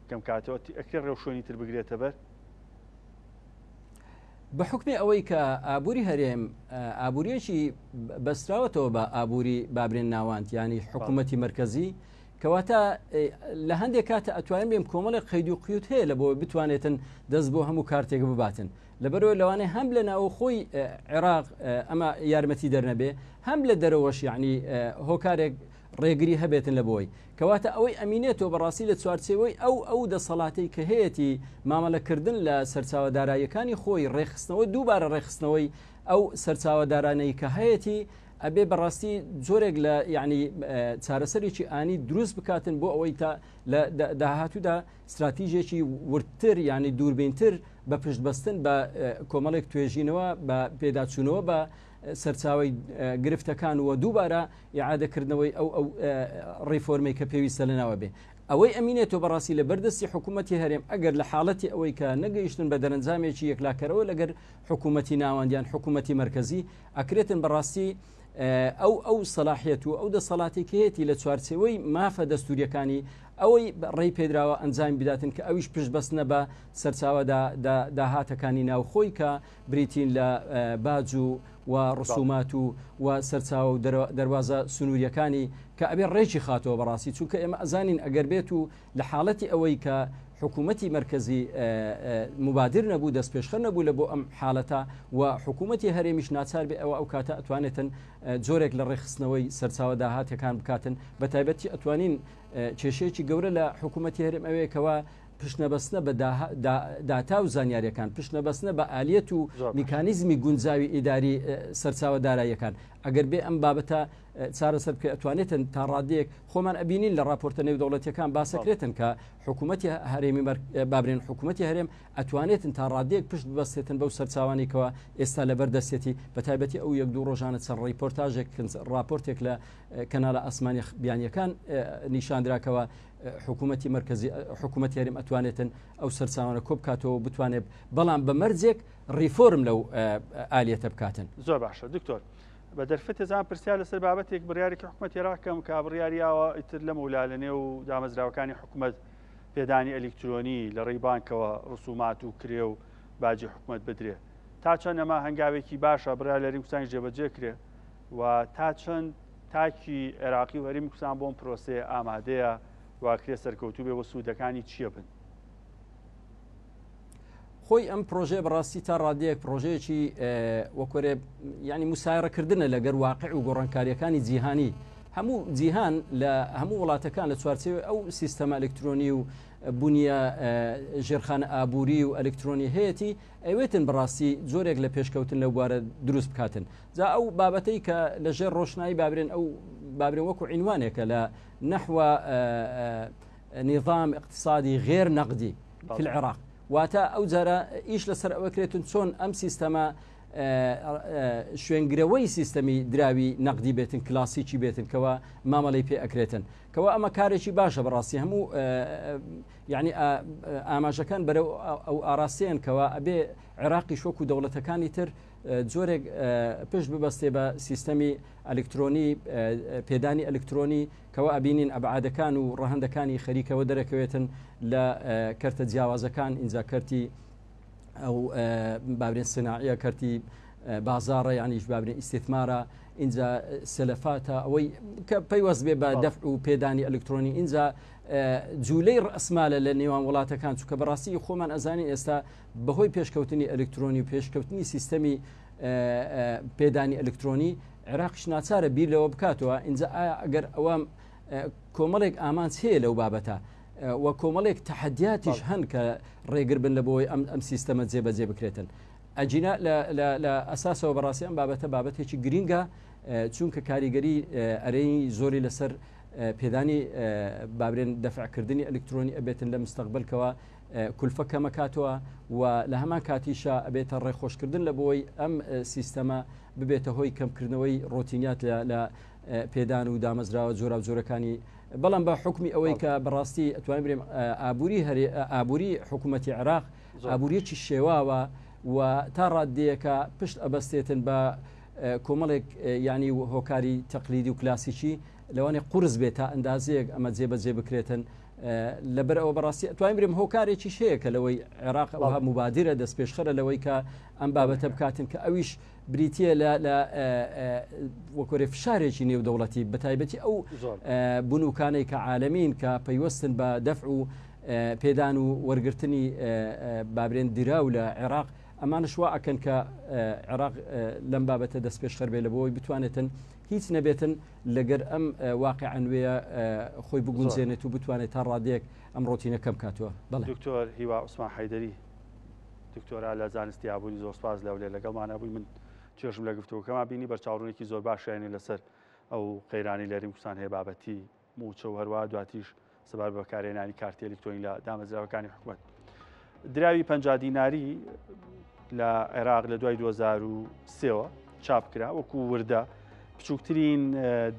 A: کەم کاتەوە ئەکرێ ڕێوشوێنی تر بگرێتە بەر؟
C: بە حوکمی ئەوەی کە ئابووری هەرێم ئابووریەکی بەستراوەتەوە بە ئابووری بابرێن ناواند ینی حکوومەتی مرکزی کەواتە لە هەندێک کاتە ئەتوانین بێم کۆمەڵێک قەید و قیوت هەیە لە بۆ بتوانێتن دەست بۆ هەموو کارتێک بباتن لەبەرئەوەی لەوانەیە هەم لە ناوخۆی عێراق ئەمە یارمەتی دەرنەبێ هەم لە دەرەوەش یعنی هۆکارێک ڕێگری هەبێتن لە بۆی کەواتە ئەوەی ئەمینێتەوە بەڕاستی لە چوارچێوەی ئەو ئەو دەسەڵاتی کە هەیەی مامەلەکردن لە سەرچاوە داراییەکانی خۆی ڕێخستنەوە دووبارە ڕێخستنەوەی ئەو سەرچاوە دارانەی کە هەیەی ئەبێ بەڕاستی جۆرێک لە یعنی چارەسەرێکی ئانی دروست بکاتن بۆ ئەوەی تا لە داهاتوودا ستراتیژێکی وردتر یانی دووربینتر بە پشتبەستن بە کۆمەڵێک توێژینەوە بە پێداچوونەوە بە سەرچاوەی گرفتەکان و دووبارە ئیعادەکردنەوەی ئەو ئەو ڕیفۆرمەی کە پێویستە لە ناوە بێ ئەوەی ئەمینێتەوە بەڕاستی لە بەردەستی حکوومەتی هەرێم ئەگەر لە حاڵەتی ئەوەی کە نەگەیشتن بە دەرەنجامێکی یەکلاکەرەوە لەگەر حکوومەتی ناوەندیان حکوومەتی مەرکەزی ئەکرێتن بەڕاستی ئەو ئەو سەلاحیەت و ئەو دەسەڵاتی کە هەیەتی لە چوارچێوەی مافە دەستوریەکانی ئەوەی ڕێی پێدراوە ئەنجامی بداتن کە ئەویش پشت بەستنە بە سەرچاوە داهاتەکانی ناوخۆی کە بریتین لە باج و و ڕسومات و و سەرچاوە و دەروازە سنووریەکانی کە ئەبێ ڕێکی خاتەوە بەڕاستی چونکە ئێمە ئەزانین ئەگەر بێت و لە حاڵەتی ئەوەی کە حکوومەتی مەرکەزی مبادر نەبوو دەستپێشخەر نەبوو لە بۆ ئەم حاڵەتە و حکوومەتی هەرێمیش ناچار بێ ئەوە ئەو کاتە ئەتوانێتن جۆرێک لە ڕێکخستنەوەی سەرچاوە داهاتەکان بکاتن بە تایبەتی ئەتوانین کێشەیەکی گەورە لە حکوومەتی هەرێم ئەوەیە کەوا پشتنەبەستنە بە داتا و زانیاریەکان پشتنەبەستنە بە ئالیەت و میکانیزمی گونجاوی ئیداری سەرچاوە داراییەکان ئەگەر بێ ئەم بابەتە چارەسەر بکرێت ئەتوانێتن تا ڕادەیەک خۆمان ئەبینین لە راپۆرتە نێودەوڵەتیەکان باسەکرێتن کە حکوومەتی هەرێمی بابرێن حکوومەتی هەرێم ئەتوانێتن تا ڕادەیەک پشت ببەستێتن بەو سەرچاوانی کەەوە ئێستا لەبەر دەستێتی بە تایبەتی ئەو یەک دوو ڕۆژانە چەند ڕیپۆرتاژێک راپۆرتێک لە کەناڵە ئاسمانی بیانیەکان نیشاندراکەوە حکوومەتی مرکزی حکوومەت هەرێم ئەتوانێتن ئەو سەرچاوانە کۆبکاتەوە بتوانێت بەڵام بە مەرجێک ڕیفۆرم لەو ئالیەتە بکاتن.
A: زۆر باشە دکتۆر بە دەرفەتێ زان پرسیار لەسەر بابەتێک بڕیارێکی حکومەت عێراق کەم کە بڕیاریاوە ئیتر لەمەولا لە نێو دامەزراوەکانی حکومەت پێدانی ئەلیکترۆنی لە ڕێی بانکەوە ڕسومات و کرێ و باجی حکومەت بدرێ تا چەند ئەمە هەنگاوێکی باشە بڕیار لە هەرێمی کوردستانیش جێبەجێ کرێ و تا چەند تاکی عێراقی و هەرێمی کوردستان بۆم پرۆسەیە ئامادەیە واکرێ سەرکەوتوو بێ و سوودەکانی چییە بن؟
C: خۆی ئەم پرۆژەیە بەڕاستی تا ڕادەیەک پرۆژەیەکی وەکۆرێ ینی مسایڕەکردنە لەگەر واقع و گۆڕانکاریەکانی جیهانی هەموو جیهان لە هەموو وڵاتەکان لە چوارچێوەی ئەو سیستەمە ئەلکترۆنی و بنیە ژێرخانە ئابووری و ئەلکترۆنی هەیەی ئەوێتن بەڕاستی جۆرێک لە پێشکەوتن لەو بوارە دروست بکاتن جا ئەو بابەتەی کە لە ژێر ڕۆشنایی بابرێن ئەو بابرێن وەکو عینوانێکە لە نەحوە نظام اقتصادی غیر نقدی في العراق واتە ئەو جارە ئیش لەسەر ئەوە کرێتون چۆن ئەم سیستەمە. شوێنگرەوەی سیستەمی دراوی نەقدی بێتن کلاسیکی بێتن کەوا مامەڵەی پێ ئەکرێتن کەوا ئەمە کارێکی باشە بەڕاستی هەموو یعنی ئاماژەکان بەرەو ئەو ئاراستەیەن کەوا ئەبێ عێراقیش وەکو دەوڵەتەکانی تر جۆرێک پشت ببەستێ بە سیستەمی ئەلکترۆنی پێدانی ئەلکترۆنی کەوا ئەبینین ئەبعادەکان و ڕەهەندەکانی خەریکەوە دەرەکەوێتن لە کەرتە جیاوازەکان ئینجا کەرتی ئەو بابرێن سناعیە کەرتی بازاڕە یانیش بابرێن ئیسیثمارە اینجا سەلفاتە ئەوەی کە پەیوەست بێ بە دەفع و پێدانی ئەلکترۆنی اینجا جوولەی ڕەسمالە لە نێوان وڵاتەکان چونکە بەڕاستی خۆمان ئەزانین ئێستا بەهۆی پێشکەوتنی ئەلکترۆنی و پێشکەوتنی سیستەمی پێدانی ئەلکترۆنی عێراقیش ناچارە بیر لەوە بکاتەوە اینجا ئایا ئەگەر ئەوە کۆمەڵێک ئامانج هەیە لەو بابەتە و کۆمەڵێک تەحەدیاتیش هەن کە ڕێگر بن لە بۆی ئەم ئەم سیستەمە جێبەجێ بکرێتن ئەجینا لە ئەساسەوە بەڕاستی ئەم بابەتە بابەتێکی گرینگە چونکە کاریگەری ئەرێنی زۆری لەسەر پێدانی بابرێن دەفعکردنی ئەلکترۆنی ئەبێتن لە مستەقبلکەوە کولفە کەمەکاتەوە و لە هەمان کاتیشا ئەبێتە ڕێخۆشکردن لە بۆی ئەم سیستەمە ببێتە هۆی کەمکردنەوەی ڕۆتینیات لە پێدان و دامەزراوە جۆراوجۆرەکانی بەڵام بە حکمی ئەوەی کە بەڕاستی ئەتوانین برێم ئابووری هەرێ ئابووری حکوومەتی عێراق ئابووریەکی شێواوە و تا ڕاددەیەکە پشت ئەبەستێتن بە کۆمەڵێک ینی هۆکاری تەقلیدی و کلاسیکی لەوانێ قورس بێت تا ئەندازەیەک ئەمە جێبەجێ بکرێتن لەبەر ئەوە بەڕاستی ئەتوانین برێم هۆکارێکیش هەیە کە لەوەی عێراق ئەوها مبادرە دەستپێشخەرە لەوەی کە ئەم بابەتە بکاتن کە ئەویش بریتییە لە لە وەکۆرێ فشارێکی نێودەوڵەتی بەتایبەتی ئەو بنوکانەی کە عالەمین کە پەیوەستن بە دەفع و پێدان و وەرگرتنی بابرێن دراو لە عێراق ئەمانش وا ئەکەن کە عێراق لەم بابەتە دەست پێشخەر بێ لە بۆی بتوانێتن هیچ نەبێتن لەگەر ئەم واقع نوێیە خۆی بگونجێنێت و بتوانێت تا ڕادەیەک ئەم ڕۆتینە کەم کاتەوە. بەڵێ.
A: دکتۆر هیوا عوسمان حەیدەری دکتۆرا لە زانستی ئابووری زۆر سپاس لە هەولێر لەگەڵمانە بووی من چێژم لە گفتوگۆکەمان بینی بەرچاوڕوونێکی زۆر باشیانی لەسەر ئەو قەیرانی لە هەرێمی کوردستان هەیە بابەتی مووچە و هەروە دواتریش سەبارەت بە بەکارهێنانی کارتی ئەلیکترۆنی لە دامەزراوەکانی حکومەت. دراوی 50 دیناری لە عێراق لە دوای 2003ەوە چاپ کرا وەکو وردە بچووکترین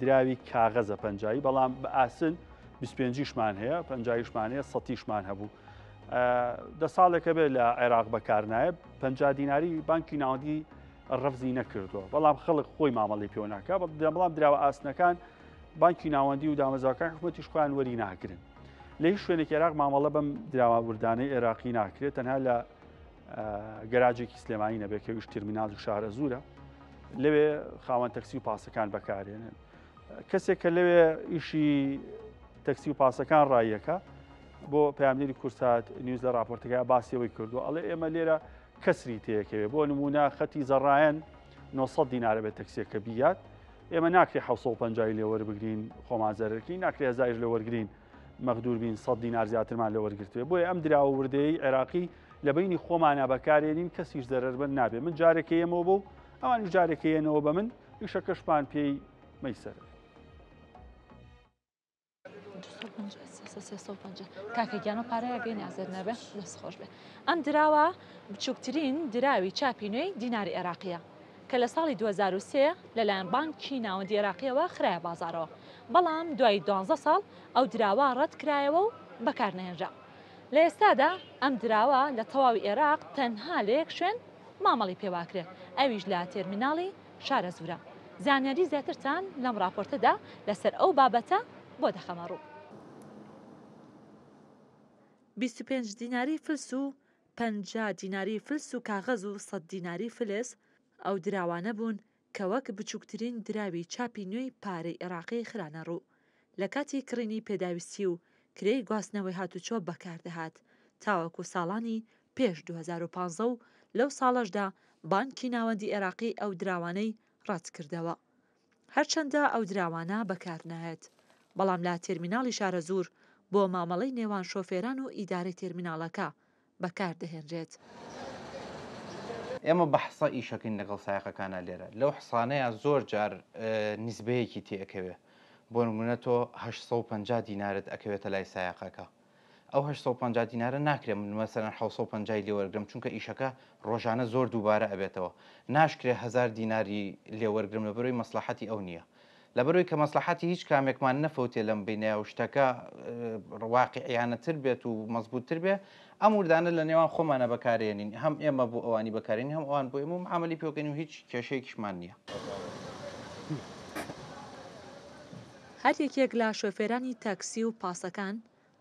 A: دراوی کاغەزە پەنجایی بەڵام بە ئاسن 25یشمان هەیە پەنجایشمان هەیە سەتیشمان هەبوو دە ساڵێکە بێت لە عێراق بەکارنایە 50 دیناری بانکی ناوەندی ڕەفزی نەکردووە بەڵام خەڵک خۆی مامەڵی پێوە ناکە بەڵام دراوە ئاسنەکان بانکی ناوەندی و دامەزراوەکان حکوومەتیش خۆیان وەری ناگرن لە هیچ شوێنێکی عێراق مامەڵە بەم دراوە وردانەی عێراقی ناکرێت تەنها لە گەراجێکی سلێمانی نەبێت کە ویش ترمیناڵی شارە زورە لەوێ خاوەن تەکسی و پاسەکان بەکارێنن کەسێک کە لەوێ ئیشی تەکسی و پاسەکان ڕایەکە بۆ پامنێری کورسات نیوز لە راپۆرتەکە باسی ئەوەی کردو ئەڵێ ئێمە لێرە کەسری تێکەوێ بۆ نمونە خەتی زەڕایەن 900 دینارە بێت تەکسیەکە بیات ئێمە ناکرێ 750 لێ وەربگرین خۆمان زەرەرکەین ناکرێ هەزاریش لێ وەرگرین مەغدور بین 100 دینار زیاترمان لێ وەرگرتوێ بۆیە ئەم دراوە وردەیەی عێراقی لە بینی خۆمانە بەکارێنین کەسیش زەرەرمەند نابێ من جارێکە یەمەوە بۆ ئەوانیش جارێکە یەنەوە بە من ئیشەکەشمان پێی مەیسەرە.
D: کاکە گیان ئەو پارەیە گەی نازر نەبێ دەست خۆش بێ ئەم دراوە بچووکترین دراوی چاپی نوێی دیناری عێراقیە کە لە ساڵی 2023 لەلایەن بانکی ناوەندی عێراقیەوە خرایە بازاڕەوە بەڵام دوای دوانزە ساڵ ئەو دراوە ڕەت کرایەوە و بەکار نەهێنرا لە ئێستادا ئەم دراوە لە تەواوی عێراق تەنها لە یەک شوێن مامەڵی پێواکرێ ئەویش لە تێرمیناڵی شارەزوورە. زانیاری زیاترتان لەم ڕاپۆرتەدا لەسەر ئەو بابەتە بۆ دەخەمە ڕوو. 25 دیناری فلس و 50 دیناری فلس و کاغەز و 100 دیناری فلس ئەو دراوانە بوون کە وەک بچووکترین دراوی چاپی نوێی پارەی عێراقی خرانە ڕوو لە کاتی کڕینی پێداویستی و کرێی گواستنەوەی هاتوچۆ بەکاردەهات تاوەکو ساڵانی پێش 2015 و لەو ساڵەشدا بانکی ناوەندی عێراقی ئەو دراوانەی ڕەتکردەوە. هەرچەندە ئەو دراوانە بەکارنایەت، بەڵام لە تێرمیناڵی شارەزوور بۆ مامەڵەی نێوان شۆفێران و ئیدارەی تێرمیناڵەکە بەکاردەهێنرێت.
E: ئێمە بە حسە ئیشەکەین لەگەڵ سایەقەکانا لێرە، لەو حسانەیا زۆر جار نیسبەیەکی تێ ئەکەوێ، بۆ نموونە تۆ 850 دینارت ئەکەوێتە لای سایەقەکە. ئەو 850 دینارە ناکرێ من مەسەلەن 750 لێ وەرگرم چونکە ئیشەکە ڕۆژانە زۆر دووبارە ئەبێتەوە ناشکرێ هەزار دیناری لێ وەرگرم لەبەرەوەی مەسڵەحەتی ئەو نییە لەبەرەوەی کە مەسڵەحەتی هیچ کامێکمان نەفەوتێ لەم بینایە و شتەکە واقیعیانەتر بێت و مەزبووتتر بێ ئەم وردانە لە نێوان خۆمانە بەکارێنین هەم ئێمە بۆ ئەوانی بەکارێنین هەم ئەوان بۆ ئێمە و معامەلی پێوەکەین و هیچ کێشەیەکیشمان نییە.
D: هەر یەکێک لە شۆفێرانی تاکسی و پاسەکان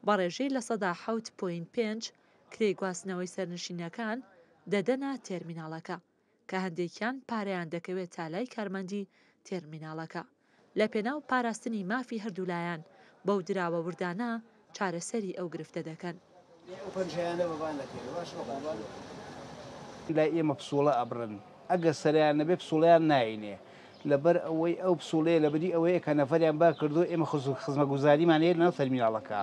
D: بە ڕێژەی 7.5% کرێی گواستنەوەی سەرنشینەکان دەدەنە تێرمیناڵەکە، کە هەندێکیان پارەیان دەکەوێتە لای کارمەندی تێرمیناڵەکە، لە پێناو پاراستنی مافی هەردوولایان بەو دراوە وردانە چارەسەری ئەو گرفتە دەکەن.
F: لای ئێمە پسوڵە ئەبڕن ئەگەر سەرەیان نەبێ پسوڵەیان ناینێ لەبەر ئەوەی ئەو پسوڵەیە لەبری ئەوەیە کە نەفەریان با کردو ئێمە خزمەگوزاریمان هەیە لەناو تەرمیناڵەکە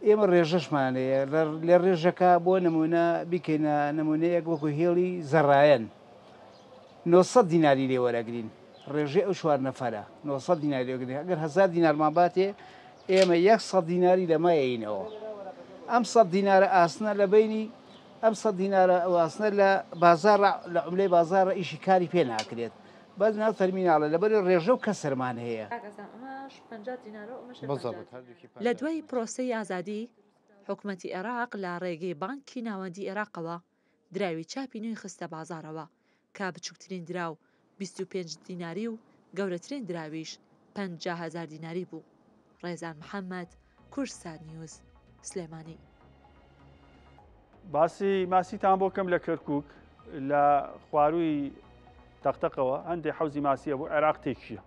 F: ئێمە ڕێژەشمان هەیە لە ڕێژەکە بۆ نمونە بیکەینە نمونەیەک وەکو هێڵی زەڕایەن 900 دیناری لێ وەرەگرین ڕێژەی ئەو چوار نەفەرە 900 دیناری لێ وەرگرین ئەگەر هەزار دینارمان باتێ ئێمە یەک سەد دیناری لەمە ئەیینەوە ئەم سەد دینارە ئاسنە لە بینی ئەم سەد دینارە ئەو ئاسنە لە بازاڕ لە عملەی بازاڕ ئیشی کاری پێ ناکرێت بەس ناو تەرمیناڵە لەبەری ڕێژە و کەسرمان هەیە.
D: لە دوای پرۆسەی ئازادی، حکومەتی عێراق لە ڕێگەی بانکی ناوەندی عێراقەوە دراوی چاپی نوێی خستە بازاڕەوە کە بچوکترین دراو 25 دیناری و گەورەترین دراویش 50 هەزار دیناری بوو. ڕێزان محەمەد، کوردسات نیوز، سلێمانی.
A: باسی ماسیتان بۆ کەم لە کەرکک لە خواروی تەقتەقەوە هەندێک حەوزی ماسیە بۆ عێراق تێکیە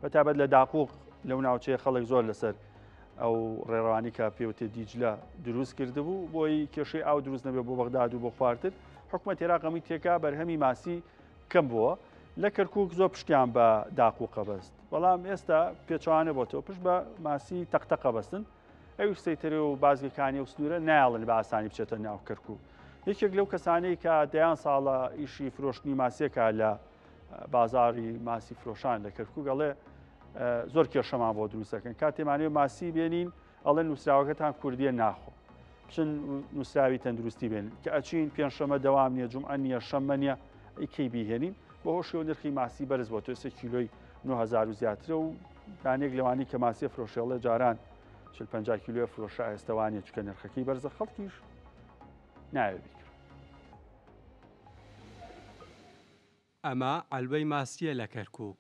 A: بە تابەت لە داقوق لەو ناوچەیە خەڵک زۆر لەسەر ئەو ڕێڕەوانی کە پێوتێ دیجلە دروست کردبوو بۆی کێشەی ئاو دروست نەبێ بۆ بەغداد و بۆ خوارتر حکومەت عێراق ئەمی تێکا بەرهەمی ماسی کەم بووە لە کەرکک زۆر پشتیان بە داقوقە بەست بەڵام ئێستا پێچوانە بۆتەوە پشت بە ماسی تەقتەقە بەستن ئەویش سەیتەرە و بازگەکانی و سنوورە نایڵن بە ئاسانی بچێتە ناو کەرکک یەکێک لەو کەسانەی کە دەیان ساڵە ئیشی فرۆشتنی ماسیەکە لە بازاری ماسی فرۆشان لە کەرکک ئەڵێ زۆر کێشەمان بۆ دروستەکەن کاتێمانێ ماسی بێنین ئەڵێن نووسراوەکەتان کوردیە ناخۆ بچن نووسراوی تەندروستی بێن کە ئەچین پێنجشەمە دەوام نییە جمعە نییە شەممە نییە ئیکەی بیهێنین بە هۆشەوە نرخی ماسی بەرز بۆ تۆ کیلۆی 9000 و زیاترە و دانێک لەوانی کە ماسیە فرۆشێڵێ جاران 40 کیلۆ فرۆشە ئێستەوانە چکە نرخەکەی بەرزە خەڵکیش ناوێ بیکڕ.
G: ئەمە عەلوەی ماسییە لە کەرکووک.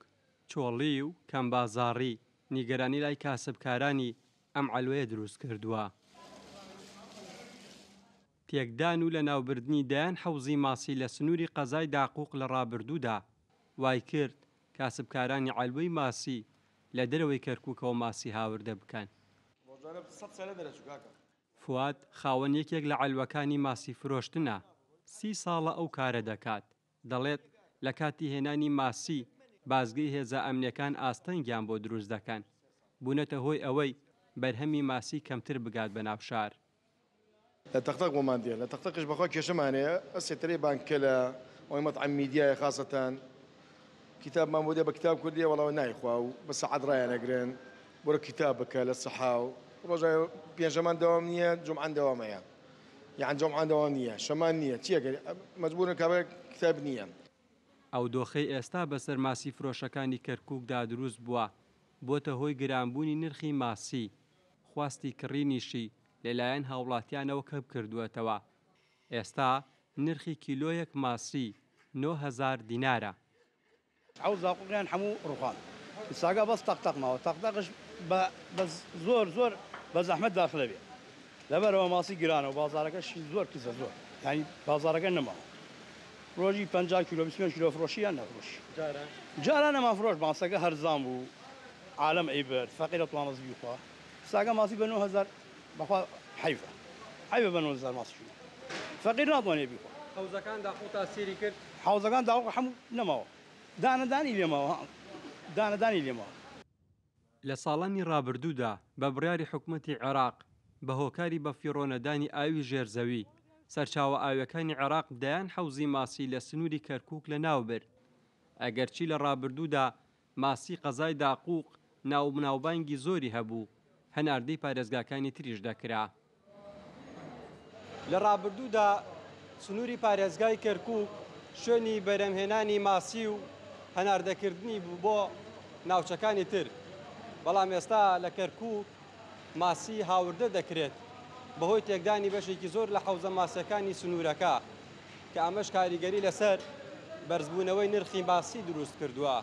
G: چۆڵی و کەمبازاڕی نیگەرانی لای کاسبکارانی ئەم عەلوەیە دروستکردووە. تێکدان و لەناوبردنی دەیان حەوزی ماسی لە سنووری قەزای داقوق لە ڕابردوودا، وایکرد کاسبکارانی عەلوەی ماسی لە دەرەوەی کەرکووکەوە ماسی هاوردە بکەن. فواد خاوەن یەکێک لە عەلوەکانی ماسی فرۆشتنە، سی ساڵە ئەو کارە دەکات، دەڵێت، لە کاتی هێنانی ماسی، بازگەی هێزە ئەمنییەکان ئاستەنگیان بۆ دروست دەکەن، بوونەتە هۆی ئەوەی بەرهەمی ماسی کەمتر بگات بە ناو شار.
H: لە تەقتەق بۆمان دێ لە تەقتەقیش بەخوا کێشەمان هەیە ئەسێتەرەی بانک کەلە ئەوەی مەتعەم میدیایە خاسەتەن کیتابمان بۆ دێ بە کتاب کوردیە وەڵا نایخوا و بە سەعات ڕایان ئەگرن بڕۆ کیتاب بکە لە سەحاو ڕۆژە پێنجەمان دەوام نییە جومعان دەوام هەیە یان جومعان دەوام نییە شەمان نییە چیەکە مەجبورن کابرا کتاب نییە.
G: ئەو دۆخەی ئێستا بەسەر ماسی فرۆشەکانی کەرکوکدا دروست بووە، بۆتە هۆی گرانبوونی نرخی ماسی، خواستی کڕینیشی لەلایەن هاوڵاتیانەوە کەمکردووەتەوە، ئێستا نرخی کیلۆیەک ماسی 9000 دینارە.
I: عەوز زاقوقیان حەموو ڕوخاند ئیساگا بەس تەق تەق ماوە تەق تەقش بە بە زۆر زۆر بە زەحمەت داخلە بێ لەبەرەوە ماسی گرانە و بازارەکەش زۆر کزە زۆر یانی بازارەکە نەماوە ڕۆژی 50 کیلۆ 25 کیلۆ فرۆشی یان نەفرۆشی جاران ئەمان فرۆش ماسەکە هەرزان بوو عالەم ئەیبرد فەقیرە توانست بیخوا ساگە ماسی بە 9000 بەخوا حەیفە حەیفە بە 9000 ماسی چوو فەقیر ناتوانێ بیخوا.
G: حەوزەکان داخۆ تاسیری کرد؟
I: حەوزەکان داخۆ حەموو نەماوە دانە دانی لێ ماوە دانە دانی لێ ماوە.
G: لە ساڵانی ڕابردوودا بە بڕیاری حکومەتی عێراق بە هۆکاری بەفیڕۆنەدانی ئاوی ژێر زەوی، سەرچاوە ئاویەکانی عێراق دەیان حەوزی ماسی لە سنووری کەرکووک لەناوبرد. ئەگەرچی لە ڕابردوودا ماسی قەزای داقوق ناو و ناوبانگی زۆری هەبوو، هەناردەی پارێزگاکانی تریش دەکرا. لە ڕابردوودا سنووری پارێزگای کەرکووک شوێنی بەرهەمهێنانی ماسی و هەناردەکردنی بوو بۆ ناوچەکانی تر، بەڵام ئێستا لە کەرکووک ماسی هاوردە دەکرێت بەهۆی تێکدانی بەشێکی زۆر لە حەوزە ماسیەکانی سنوورەکە، کە ئەمەش کاریگەری لەسەر بەرزبوونەوەی نرخی ماسی دروست کردووە.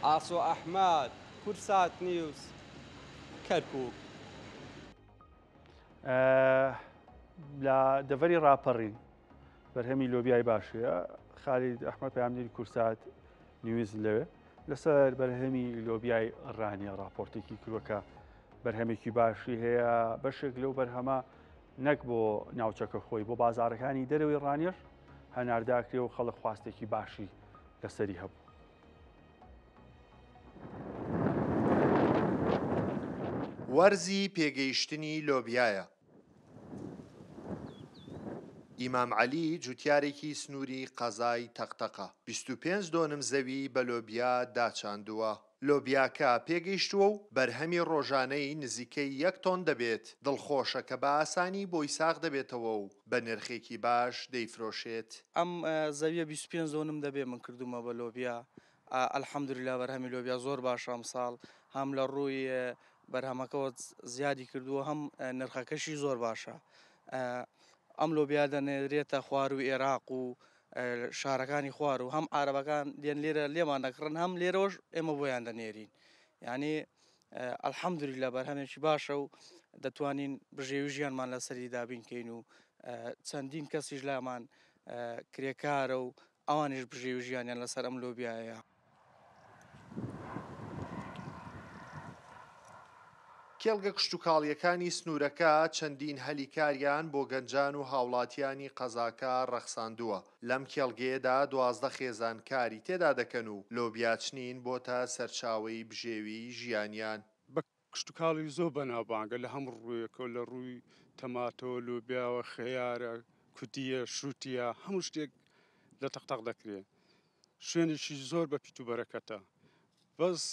G: ئاسۆ ئەحمەد، کوردسات نیوز، کەرکووک.
A: لە دەڤەری ڕاپەڕین بەرهەمی لۆبیای باشەیە خالید ئەحمد پامنیری کورسات نیوز لەوێ لەسەر بەرهەمی لۆبیای ڕانیە راپۆرتێکی کردووە بەرهەمێکی باشی هەیە بەشێک لەو بەرهەمە نەک بۆ ناوچەکە خۆی بۆ بازارەکانی دەرەوەی ڕانیەش هەنارداکرێ و خەڵک خواستێکی باشی لەسەری هەبوو.
J: وەرزی پێگەیشتنی لۆبیایە. ئیمام عەلی جوتیارێکی سنووری قەزای تەقتەقە، 25 دۆنم زەوی بە لۆبیا داچاندووە. لۆبیاکە پێگەیشتووە و بەرهەمی ڕۆژانەی نزیکەی یەک تۆن دەبێت، دڵخۆشە کە بە ئاسانی بۆی ساغ دەبێتەوە و بە نرخێکی باش دەیفرۆشێت.
K: ئەم زەویە 25 دۆنم دەبێت من کردوومە بە لۆبیا، الحمدللە بەرهەمی لۆبیا زۆر باشە ئەمساڵ، هەم لە ڕووی بەرهەمەکەوە زیادی کردووە هەم نرخەکەشی زۆر باشە. ئەم لۆبیا دەنێرێتە خوارووی ئێراق و شارەکانی خوار و هەم عارەبەکان دێن لێرە لێمان دەکڕن هەم لێرەوەش ئێمە بۆیان دەنێرین یعنی الحەمدللە بەرهەمێکی باشە و دەتوانین بژێوی ژیانمان لەسەری دابین کەین و چەندین کەسیش لامان کرێکارە و ئەوانیش بژێوی ژیانیان لەسەر ئەم لۆبیایە.
J: کێڵگە کشتوکاڵییەکانی سنوورەکە چەندین هەلی کاریان بۆ گەنجان و هاوڵاتیانی قەزاکە ڕەخساندووە، لەم کێڵگەیەدا 12 خێزان کاری تێدا دەکەن و لۆبیاچنین بۆتە سەرچاوەی بژێویی ژیانیان.
L: بە کشتوکاڵی زۆر بەناوبانگە لە هەموو ڕوویەکەوە لە ڕووی تەماتەوە، لۆبیاوە، خەیارە، کودییە، شووتییە، هەموو شتێک لە تەقتەق دەکرێت. شوێنێکی زۆر بە پیت و بەرەکەتە. بەس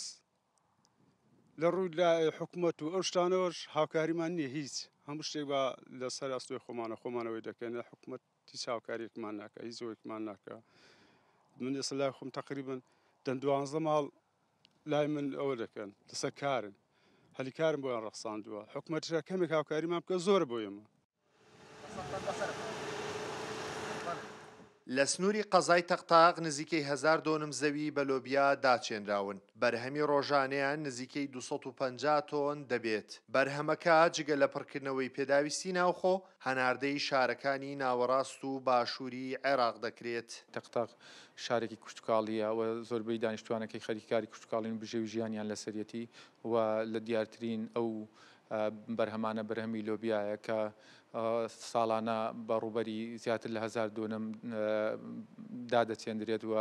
L: لە ڕووی لای حکومەت و ئەو شتانەوەش هاوکاریمان نییە هیچ هەموو شتێک بە لەسەر ئەستۆی خۆمانە خۆمانەوەی دەکەین لە حکومەت هیچ هاوکاریەکمان ناکە هیچ ئەوێکمان ناکە من ئێستا لای خۆم تقریبن دەن دوانزە ماڵ لای من ئەوە دەکەن لەسەر کارن هەلی کارم بۆیان ڕەخساندووە حکومەتیش کەمێک هاوکاریمان بکە زۆرە بۆ ئێمە.
J: لە سنووری قەزای تەقتاق نزیکەی هەزار دۆنم زەوی بە لۆبیا داچێنراون، بەرهەمی ڕۆژانەیان نزیکەی 250 تۆن دەبێت. بەرهەمەکە جگە لە پڕکردنەوەی پێداویستی ناوخۆ، هەناردەی شارەکانی ناوەڕاست و باشووری عێراق دەکرێت.
M: تەقتاق شارێکی کشتوکاڵییە و زۆربەی دانیشتووانەکەی خەریکی کاری کشتوکاڵین و بژێوی ژیانیان لەسەریەتی و لە دیارترین ئەو بەرهەمانە بەرهەمی لۆبیایە کە ساڵانە بە ڕووبەری زیاتر لە هەزار دۆنم دادەچێندرێت و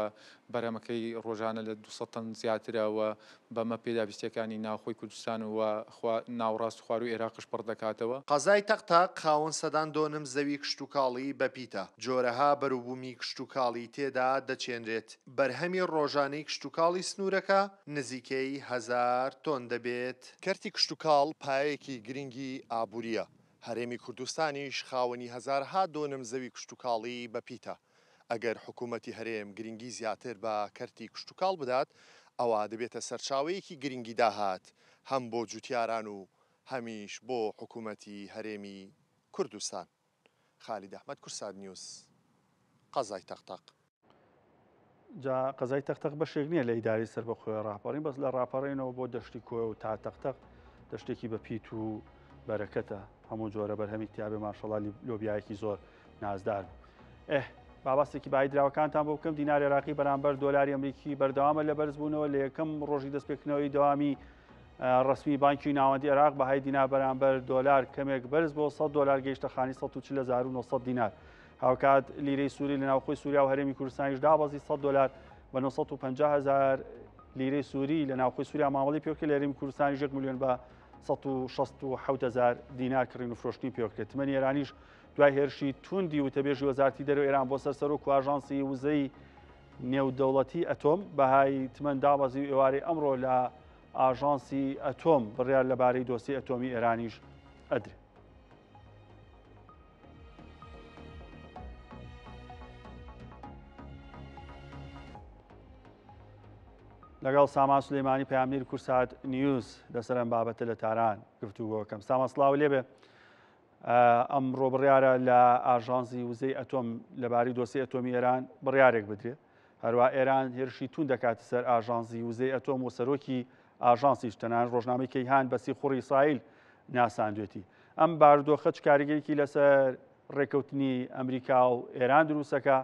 M: بەرهەمەکەی ڕۆژانە لە 200 تەن زیاترە و بەمە پێداویستییەکانی ناوخۆی کوردستان و ناوەڕاست و خوارووی عێراقش پڕ دەکاتەوە.
J: قەزای تەقتەق خاوەن سەدان دۆنم زەوی کشتوکاڵی بەپیتە، جۆرەها بەروبوومی کشتوکاڵی تێدا دەچێنرێت، بەرهەمی ڕۆژانەی کشتوکاڵی سنوورەکە نزیکەی هەزار تۆن دەبێت. کەرتی کشتوکاڵ پایەیەکی گرنگی ئابوورییە، هەرێمی کوردستانیش خاوەنی هەزارەها دۆنم زەوی کشتوکاڵی بەپیتە، ئەگەر حکوومەتی هەرێم گرنگی زیاتر بە کەرتی کشتوکاڵ بدات، ئەوا دەبێتە سەرچاوەیەکی گرنگی داهات هەم بۆ جووتیاران و هەمیش بۆ حکوومەتی هەرێمی کوردستان. خالید ئەحمەد، کوردسات نیوز، قەزای تەقتەق.
A: جا قەزای تەختەق بەشێک نییە لە ئیداری سەربەخۆی ڕاپەڕین بەس لە ڕاپەڕینەوە بۆ دەشتی کۆیە و تا تەختەق دەشتێکی بە پیت و بەرەکەتە هەموو جۆرە بەرهەمی تیاابێ ماشەڵا لۆبیایەکی زۆر نازدار بوو ئه باباستێکی بای دراوەکانتان بۆ بکەم دینار عێراقی بەرامبەر دۆلاری ئەمریکی بەردەوامە لە بەرزبوونەوە لە یەکەم ڕۆژی دەستپێکردنەوەی دەوامی ڕسمی بانکی ناوەندی عێراق بەهای دینار بەرامبەر دۆلار کەمێک بەرز بۆ 100 دۆلار گەیشتە خانی 140900 دینار هاوکات لیرەی سووری لە ناوخۆی سووریا و هەرێمی کوردستانیش دابەزی 100 دۆلار بە 950 هزار لیرەی سووری لە ناوخۆی سووریا مامەڵی پێکرد لە هەرێمی کوردستانیش 1 میلیۆن بە 167 هزار دینار کڕین و فرۆشتنی پێکرێت. تمەنی ئێرانیش دوای هێرشی توندی وتەبێژی وەزارتی دەرەوە ئێران بۆ سەر سەرۆک و ئاژانسی وزەی نێودەوڵەتی ئەتۆم بەهای تمەن دابەزی و ئێوارەی ئەمڕۆ لە ئاژانسی ئەتۆم بڕیار لەبارەی دۆسیەی ئەتۆمی ئێرانیش ئەدرێت. لەگەڵ سامان سولەیمانی پەیامنێری کوردسات نیوز لەسەر ئەم بابەتە لە تاران گفتوگۆکەم. سامان سڵاو لێبێ. ئەمڕۆ بڕیارە لە ئاژانسی وزەی ئەتۆم لەبارەی دۆسیەی ئەتۆمی ئێران بڕیارێک بدرێت. هەروە ئێران هێرشی توند دەکاتە سەر ئاژانسی وزەی ئەتۆم و سەرۆکی ئاژانسیش تەنانەت ڕۆژنامەی کەیهان بە سیخوڕی ئیسرائیل ناساندوێتی. ئەم بارودۆخە چ کاریگەریی لەسەر ڕێککەوتنی ئەمریکا و ئێران دروستەکە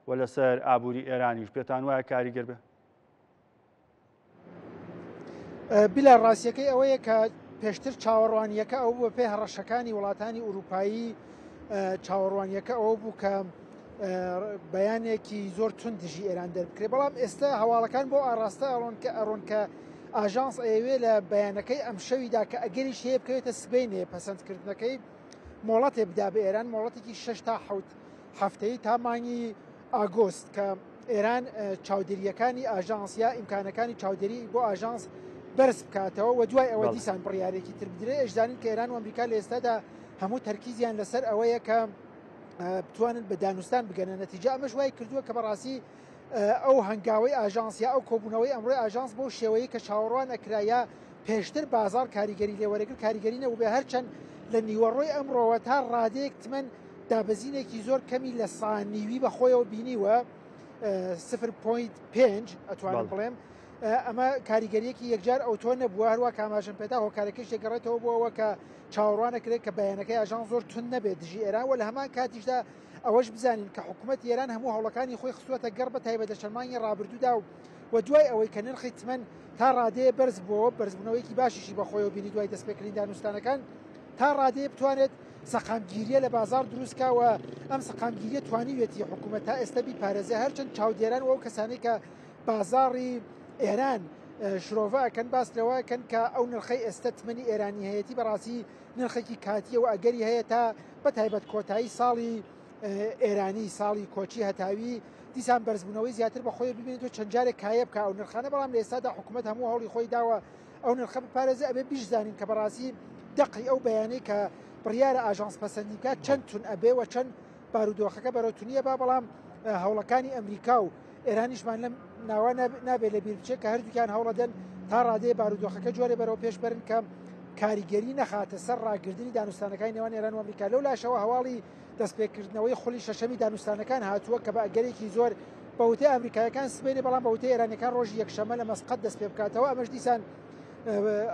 A: و لەسەر ئابووری ئێرانیش پێتان وایە کاریگەر بێ؟
N: بیلا ڕاستیەکەی ئەوەیە کە پێشتر چاوەڕوانیەکە ئەو بوو پێ هەڕەشەکانی وڵاتانی ئوروپایی چاوەڕوانیەکە ئەوە بوو کە بەیانێکی زۆر تون دژی ئێران دەربکرێ بەڵام ئێستا هەواڵەکان بۆ ئاراستە ئەڵۆن کە ئەڕۆن کە ئاژانس ئەیەوێ لە بەیانەکەی ئەمشەویدا کە ئەگەریش هەیە بکەوێتە سبەینێ پەسەندکردنەکەی مۆڵەتێ بدا بە ئێران مۆڵەتێکی 6 تا حوت هەفتەی تا مانگی ئاگۆست کە ئێران چاودێرییەکانی ئاژانس یا ئیمکانەکانی چاودێری بۆ ئاژانس بەرز بکاتەوە و دوای ئەوە دیسان بڕیارێکی تر بدرێ ئەشزانین کە ئێران و ئەمریکا لە ئێستادا هەموو تەرکیزیان لەسەر ئەوەیە کە بتوانن بە دانوستان بگەنە نەتیجە ئەمەش وای کردووە کە بەڕاستی ئەو هەنگاوەی ئاژانس یا ئەو کۆبوونەوەی ئەمڕۆی ئاژانس بۆ شێوەیە کە چاوەڕوان ئەکرا یا پێشتر بازار کاریگەری لێوەرەگر کاریگەری نەبوو بێ هەرچەند لە نیوەڕۆی ئەمڕۆوە تا ڕادەیەک تمەن دابەزینێکی زۆر کەمی لە سا نیوی بە خۆیەوە بینیوە 0.5 ئەتوانم بڵێم ئەمە کاریگەریەکی یەکجار ئەوتۆ نەبووە هەروە کاماژن پێدا هۆکارەکەش دەگەڕێتەوە بۆ ئەوە کە چاوەڕوانەکرێت کە بەیانەکەی ئاژان زۆر تون نەبێت دژی ئێران و لە هەمان کاتیشدا ئەوەش بزانین کە حکوومەت ئێران هەموو هەوڵەکانی خۆی خستووەتە گەڕ بە تایبەت لە چەند مانگی ڕابردوودا و و دوای ئەوەی کە نرخی تمەن تا ڕادەیە بەرز بووەوە بەرزبوونەوەیەکی باشیشی بەخۆیەوە بینی دوای دەستپێکردنی دانوستانەکان تا ڕادەیە بتوانێت سەقامگیریە لە بازاڕ دروست کا و ئەم سەقامگیریە توانیویەتی حکوومەت تا ئێستا بیپارێزێ هەرچەند چاودێران و ئەو کەسانەی کە بازاڕی ئێران شرۆڤە ئەکەن باس لەوە ئەکەن کە ئەو نرخەی ئێستا تمەنی ئێرانی هەیەتی بەڕاستی نرخێکی کاتیە و ئەگەری هەیە تا بە تایبەت کۆتایی ساڵی ئێرانی ساڵی کۆچی هەتاوی دیسان بەرزبوونەوەی زیاتر بە خۆی ببینێت و چەند جارێک کایە بکە ئەو نرخانە بەڵام لە ئێستادا حکوومەت هەموو هەوڵی خۆی داوە ئەو نرخە بپارێزێ ئەبێ بیشزانین کە بەڕاستی دەقی ئەو بەیانەی کە بڕیارە ئاژانس پەسەندی بکات چەند تون ئەبێ و چەند بارودۆخەکە بەرەو تونیە با بەڵام هەوڵەکانی ئەمریکا و ئێرانیشمان لەم ناوە نابێت لە بیر بچێت کە هەردووکیان هەوڵەدەن تا ڕادەیە بارودۆخەکە جۆرێ بەرەو پێش بەرن کە کاریگەری نەخاتە سەر ڕاگردنی دانوستانەکانی نێوان ئێران و ئەمریکا لەو لاشەوە هەواڵی دەستپێکردنەوەی خولی شەشەمی دانوستانەکان هاتووە کە بە ئەگەرێکی زۆر بە وتەی ئەمریکایەکان سبەینێ بەڵام بە وتەی ئێرانیەکان ڕۆژی یەکشەممە لە مەسقەت دەست پێ بکاتەوە ئەمەش دیسان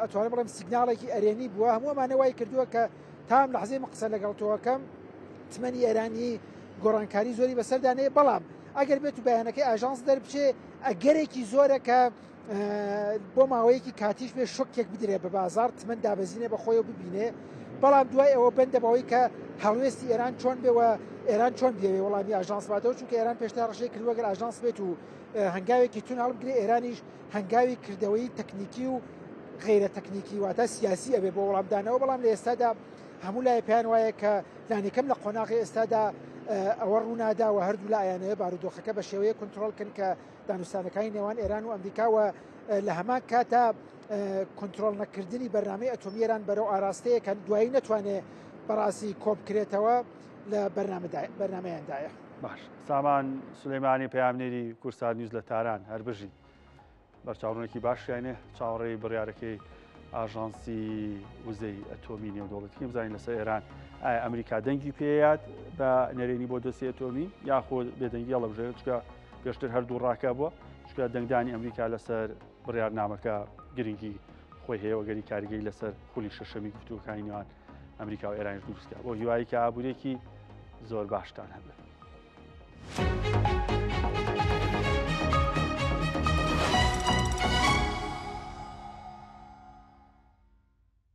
N: ئەتوانم بڵێم سیگناڵێکی ئەرێنی بووە هەموو ئەمانە وای کردووە کە تام لەحزەی من قسە لەگەڵ تۆکەم تمەنی ئێرانی گۆڕانکاری زۆری بەسەردا نەیە بەڵام ئەگەر بێت و بەیانەکەی ئاژانس دەربچێ ئەگەرێکی زۆرە کە بۆ ماوەیەکی کاتیش بێ شۆکێک بدرێ بە بازار تمەن دابەزینێ بە خۆیەوە ببینێ بەڵام دوای ئەوە بەندە بەوەی کە هەڵوێستی ئێران چۆن بێ و ئێران چۆن بێوێ وەڵامی ئاژانس باتەوە چونکە ئێران پێشتر ڕەشەی کردووە گەر ئاژانس بێت و هەنگاوێکی تون هەڵبگرێ ئێرانیش هەنگاوی کردەوەی تەکنیکی و غیرە تەکنیکی واتە سیاسی ئەبێ بۆ وەڵامدانەوە بەڵام لە ئێستادا هەموو لای پێیان وایە کە لانیکەم لە قۆناغی ئێستادا ئەوە ڕوونادا و هەردوو لایەنەیە بارودۆخەکە بە شێوەیە کنترۆڵ کەن کە دانوستانەکانی نێوان ئێران و ئەمریکا و لە هەمان کاتا کۆنترۆڵ نەکردنی بەرنامەی ئەتۆمی ئێران بەرەو ئاراستەیە کە دوایی نەتوانێ بەڕاستی کۆبکرێتەوە لە بەرنامەیاندایە.
A: باش سامان سولەیمانی پەیامنێری کوردسات نیوز لە تاران هەر بژیت. بەرچاوڕوونێکی باشیانێ چاوەڕێی بڕیارەکەی ئاژانسی وزەی ئەتۆمی نێودەوڵەتی بزانین لەسەر ئێران ئایا ئەمریکا دەنگی پێیات بە نەرێنی بۆ دۆسی ئەتۆمی یاخود بێدەنگی هەڵبژێرێت چکە پێشتر هەردوو ڕاکە بووە چکە دەنگدانی ئەمریکا لەسەر بڕیارنامەکە گرنگی خۆی هەیە وەگەری کاریگەری لەسەر خولی شەشەمی گفتوگۆکانی نێوان ئەمریکا و ئێرانیش دروستکە بۆ هیوایی کە ئابوورێکی زۆر باشتان هەبێت.